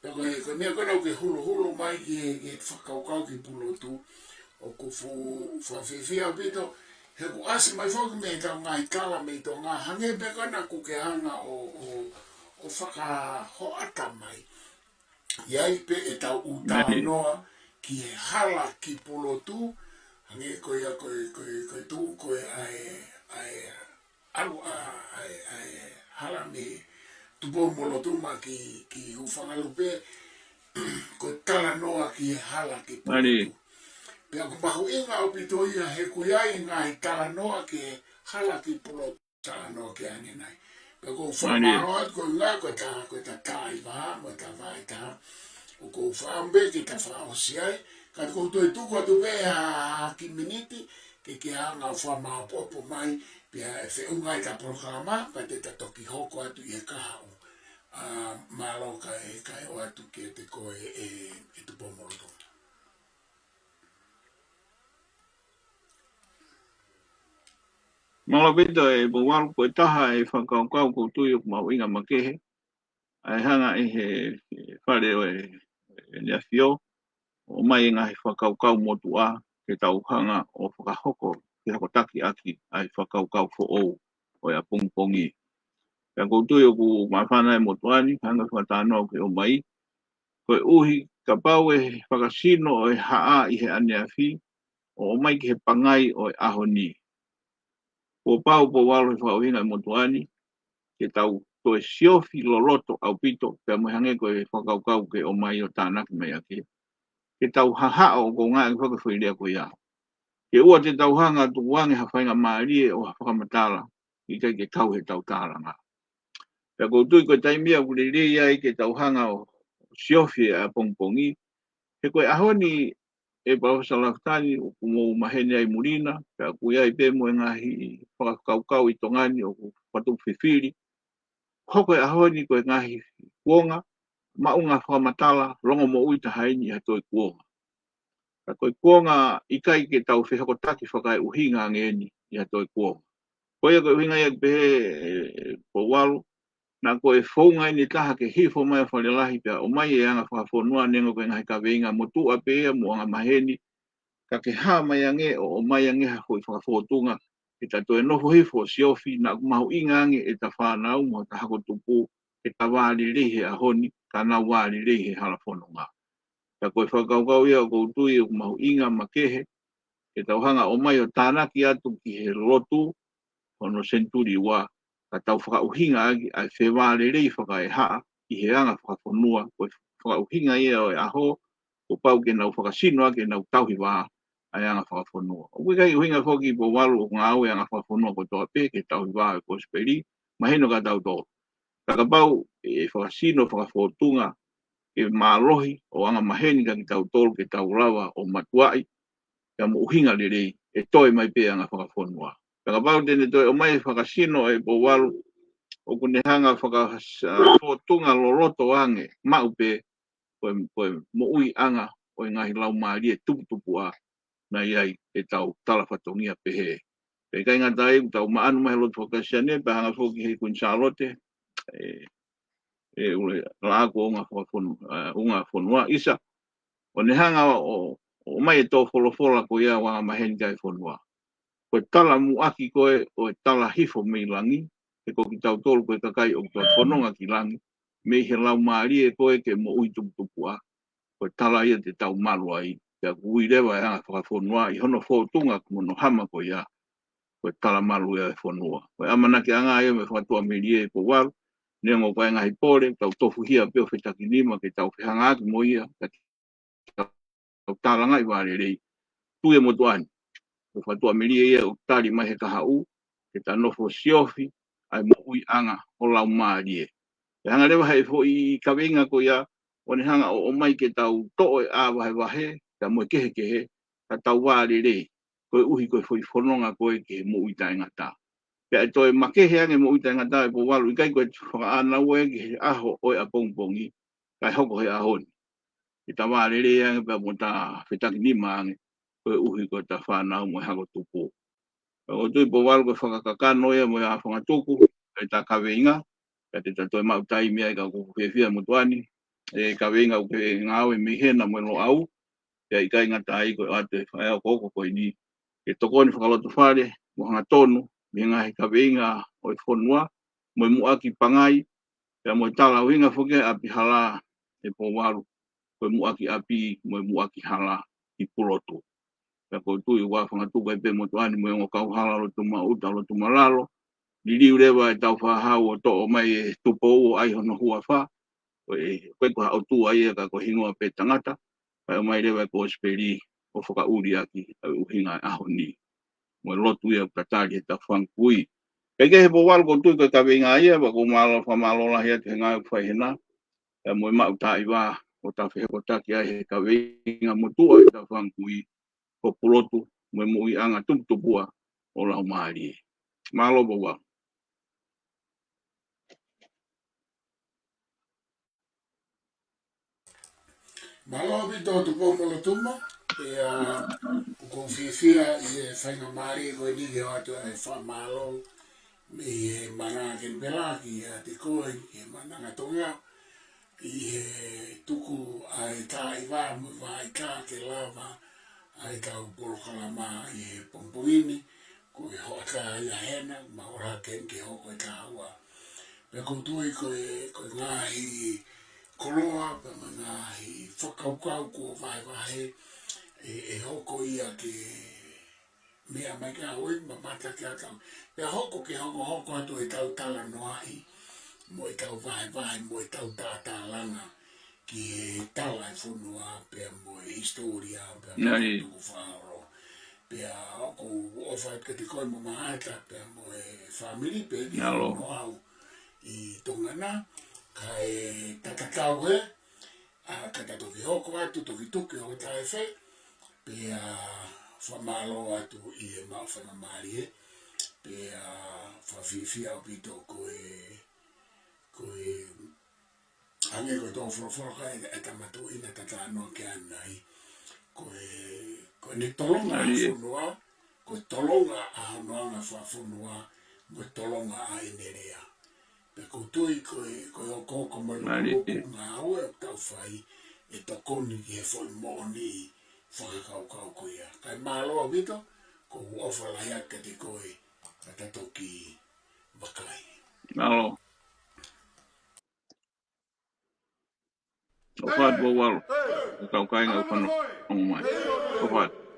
Pea ko e, ko e meʻa ko ena ʻoku ke huluhulu mai ki he, ki he fakakaukau ki pulotu, ʻoku fuʻu fakafiefia ʻaupito, he ʻoku ʻasi mai foki mei heʻetau ngaahi tala mei Tonga, hangē pē ko ena ʻoku ke hanga ʻo, ʻo, ʻo fakahoʻata mai. ʻI ai pē ʻetau ʻū talanoa ki he hala ki pulotu, hangē ko ia ko e, ko e, ko e tuʻu ko e ʻa e, ʻa e ʻalu ʻa, ʻa e, ʻa e hala mei Tupou-mo-Lotuma ki, ki Hūfangalupe, ko e talanoa ki he hala ki pulotu. Pea ʻoku mahuʻinga ʻaupito ia he ʻoku ʻi ai e ngaahi talanoa ki he hala ki pulotu, talanoa ki ai ʻanenai. Pea ʻoku ou fakamālō atu ko e ngaahi ko e ta, ko e ta tai vā, mo e ta vai ta, ʻoku ou fakaʻamu pē ke ta fakaʻosi ai, ka ʻoku ou toe tuku atu pē ha, ha kiʻi miniti, ke ke hanga ʻo fakamāʻopoʻopo mai, pea ʻe feʻunga ʻeta polokalama, pea te ta toki hoko atu ʻi he kahaʻu. ʻA, mālō kae, kae ʻoatu kiate koe ʻe, ʻe Tupou-mo-Lotuma. Mālō ʻaupito ʻe Pouvalu, ko e taha e fakakaukau ʻoku ou tui ʻoku mahuʻinga makehe, ʻa e hanga ʻe he, he fale ʻo e, ʻEne ʻAfio, ʻo ʻomai e ngaahi fakakaukau motuʻa, ke tau hanga ʻo fakahoko, ke hokotaki ʻaki, ʻa e fakakaukau foʻou, ʻo e ʻapongipongi. Pea ʻoku ou tui ʻoku māfana e motuʻa ni, hanga fakatalanoa ke ʻomai, koeʻuhi kapau ʻe fakasino ʻa e haʻa ʻi he ʻaneafi, ʻo ʻomai ki he pangai ʻo e ʻaho ni. Kuo pau Pouvalu he fakaʻuhinga e motuʻa ni, ke tau toe siofi loloto ʻaupito, pea mo e hangē ko e fakakaukau ke ʻomai ʻo tānaki mai ʻaki. Ke tau hahaʻo ʻo ko ngā e fakafoʻi lea ko ia. Ke ʻoua te tau hanga tukuange ha faingamālie ʻo ha fakamatala, ʻikai ke kau heʻetau tālanga. Pea ʻoku ou tui ko e taimi ia ʻoku lelei ai ke tau hanga ʻo, siofi ʻapongipongi. He ko e ʻaho ni ʻe Palōfesa Lafitani ʻoku mou maheni ai muli na, pea ʻoku ʻi ai pē mo e ngaahi fakakaukau ʻi Tonga ni ʻoku fakatupu fifili. Hoko e ʻaho ni ko e ngaahi kuonga, maʻu ngaahi fakamatala, longomoʻui taha eni ʻi ha toe kuonga. Ka ko e kuonga ʻikai ke tau fehokotaki fakaeʻuhinga ange eni ʻi ha toe kuonga. Ko ia ko e ʻuhinga ia ʻoku pehē ʻe Pouvalu, naʻa ko e founga eni taha ke hifo mai ʻa Falelahi pea ʻomai e anga fakafonua neongo ko e ngaahi kaveinga motuʻa pē ia mo anga maheni, ka ke hā mai ange ʻo ʻomai ange ha foʻi fakafōtunga ke ta toe nofo hifo ʻo siofi, naʻa ʻoku mahuʻinga ange ʻeta fānau mo hota hako tupu ke ta vā lelei he ʻaho ni, ka nau vā lelei he hala fononga. Ka ko e fakakaukau ia ʻoku ou tui ʻoku mahuʻinga makehe ke tau hanga ʻo ʻomai ʻo tānaki atu ki he lotu hono senituli ua, ka tau fakaʻuhinga ʻaki ʻa e fevā lelei fakaehaʻa ʻi he anga fakafonua, ko e fakaʻuhinga ia ʻo e ʻaho kuo pau ke nau fakasino ʻaki ʻenau tauhi vā ʻa e anga fakafonua. ʻOku ʻikai ʻuhinga foki Pouvalu ʻoku ngāue anga fakafonua kotoa pē ke tauhi vā ʻo e kosipeli, mahino kia tautolu. Ka kapau ʻe fakasino fakafōtunga ke mālohi ʻo anga maheni kia kitautolu ke tau lava ʻo matuaʻi, pea mo ʻuhinga lelei, ʻe toe mai pē anga fakafonua. Ka kapau te ne toe ʻomai fakasino ʻe Pouvalu ʻoku ne hanga fakafōtunga loloto ange, maʻu pē ko e, ko e moʻui anga ʻo e ngaahi laumālie tuputupuʻa naʻe ʻi ai ʻetau tala fatongia pehē. Pea ʻikai ngata ai, ʻoku tau maʻanu mai he lotu faka-Kalisitiane, pea hanga foki he Kuini Sālote, ʻe, ʻe ule laʻā ko unga fakafonu-, ʻa, unga fonua ʻisa, ʻo ne hanga ʻo, ʻo ʻomai e tō folofola ko ia ʻo anga maheni ki he fonua. Ko e tala muʻaki ko ē ʻo e tala hifo mei langi, he ko kitautolu ko e kakai ʻoku tau fononga ki langi, mei he laumālie ko ē ke moʻui tuputupuʻa, ko e tala ia te tau malu ai, pea ʻoku ui leva e anga fakafonua ʻi hono fōtunga ko hono hama ko ia, ko e tala malu ia e fonua. Ko e ʻamanakiʻanga ia mei he fakatuʻamelie ʻe Pouvalu, neongo ko e ngaahi pole, tau tofuhia pē ʻo fetakinima ke tau fehangaaki mo ia, ka tau tālangaʻi vā lelei. Tui e motuʻa ni, ko e fakatuʻamelie ia ʻoku tali mai he kahaʻu, ke ta nofo siofi ʻa e moʻui anga ʻo laumālie. Pea hanga leva he foʻi kaveinga ko ia, ʻo ne hanga ʻo ʻomai ke tau toʻo e ʻā vahevahe, pea mo e kehekehe, ka tau vā lelei, koeʻuhi ko e foʻi fononga ko ē ki he moʻui taʻengata. Pea ʻe toe makehe ange moʻui taʻengata ʻe Pouvalu, ʻikai ko e fakaʻānaua ia ki he ʻaho ʻo e ʻapongipongi, kae hoko he ʻaho ni. Ke ta vā lelei ange pea mo ta fetakinima ange, koeʻuhi ko ʻeta fānau mo e hako tupu. Pea ʻoku ou tui Pouvalu ko e fakakakano ia mo e ʻa fangatuku ʻeta kaveinga, ka te ta toe maʻu taimi ai ka ʻoku fiefia motuʻa ni, e kaveinga ʻoku ke ngāue mei hena mo e Loʻau, pea ʻikai ngata ai ko e ʻoatu e fakaʻofoʻofa ko eni, ke tokoni fakalotofale, mo hangatonu, mei he ngaahi kaveinga ʻo e fonua, mo e muʻaki pangai, pea mo e tala ʻuhinga foki ʻa e ʻapi hala ʻe Pouvalu, ko e muʻaki ʻapi, mo e muʻaki hala ʻi Pulotu. Pea ʻoku ou tui ʻoku ʻa fangatuku ai pē motuʻa ni mo e ongo kauhala Lotumaʻuta, Lotumalalo, liliu leva ʻetau fāhau ʻo toʻo mai e Tupou ʻo ʻai hono huafa, ko e, ko e ko ha ʻOtua ia ka ko e hingoa pē tangata, kae ʻomai leva e kosipeli ʻo fakaʻuliʻaki ʻa e ʻuhinga e ʻaho ni. Mo e lotu ia ʻoku tatali he tafanga kui. Kae kehe Pouvalu ʻoku ou tui ko e kaveinga ia, pea ʻoku ou mālō, fakamālō lahi atu he ngāue ʻoku fai hena, pea mo e maʻu taʻiva ʻo ta fehokotaki ai he kaveinga motuʻa he tafanga kui, ko Pulotu, mo e moʻui anga tuputupuʻa ʻo laumālie. Mālō Pouvalu. Mālō ʻaupito Tupou-mo-Lotuma, ʻe, ʻoku ou fiefia ʻi he faingamālie ko eni ke ʻoatu e fakamālō mei he Maʻananga Kenipela kiate koe, ki he Maʻananga Tonga, ʻi he tuku ʻa e taʻiva mo e vaʻa ika ke lava ʻa ʻetau polokalama ʻi he pongipongi ni, ko e hoʻatā ia hena, mahalo ke, ke hoko e taha ua. Pea ʻoku ou tui ko e, ko e ngaahi koloa, pea mo e ngaahi fakakaukau kuo vahevahe, ʻe, ʻe hoko ia ke meʻa mai ka ʻoku mamata ki ai. Pea hoko ke hokohoko atu ʻetau talanoaʻi, mo ʻetau vahevahe, mo ʻetau tātālanga ki he tala e fonua, pea mo e hisitōlia, pea mo e tukufakaholo. Pea ʻoku ou ʻofa atu kiate koe mo Mahaeta, pea mo e fāmili, pea ki he Noau ʻi Tonga na, kae tatau he, ʻA, ka ta toki hoko atu, toki tuki ʻo taefe, pea fakamālō atu ʻi he maʻu faingamālie, pea fakafiefia ʻaupito ko e, ko e, hangē ko e tō folofola ka e, e tama tuʻi naʻa ta talanoa ki ai ʻanenai. Ko e, ko ʻene tolonga ʻa e fonua, ko e tolonga ʻa hono anga fakafonua, mo e tolonga ʻa ʻene lea. Pea ʻoku ou tui ko e, ko e ʻokoʻoko mo e lukuluku ngāue ʻoku tau fai, ʻe tokoni ki he foʻi moʻoni fakakaukau ko ia. Kae mālō ʻaupito, ʻoku ou ʻofa lahi atu kiate koe, ka ta toki vakai. Mālō. ʻOfa atu, Vaualo. Ka ʻoku ʻikai ngā ʻofa ʻoku ʻomai. ʻOfa atu.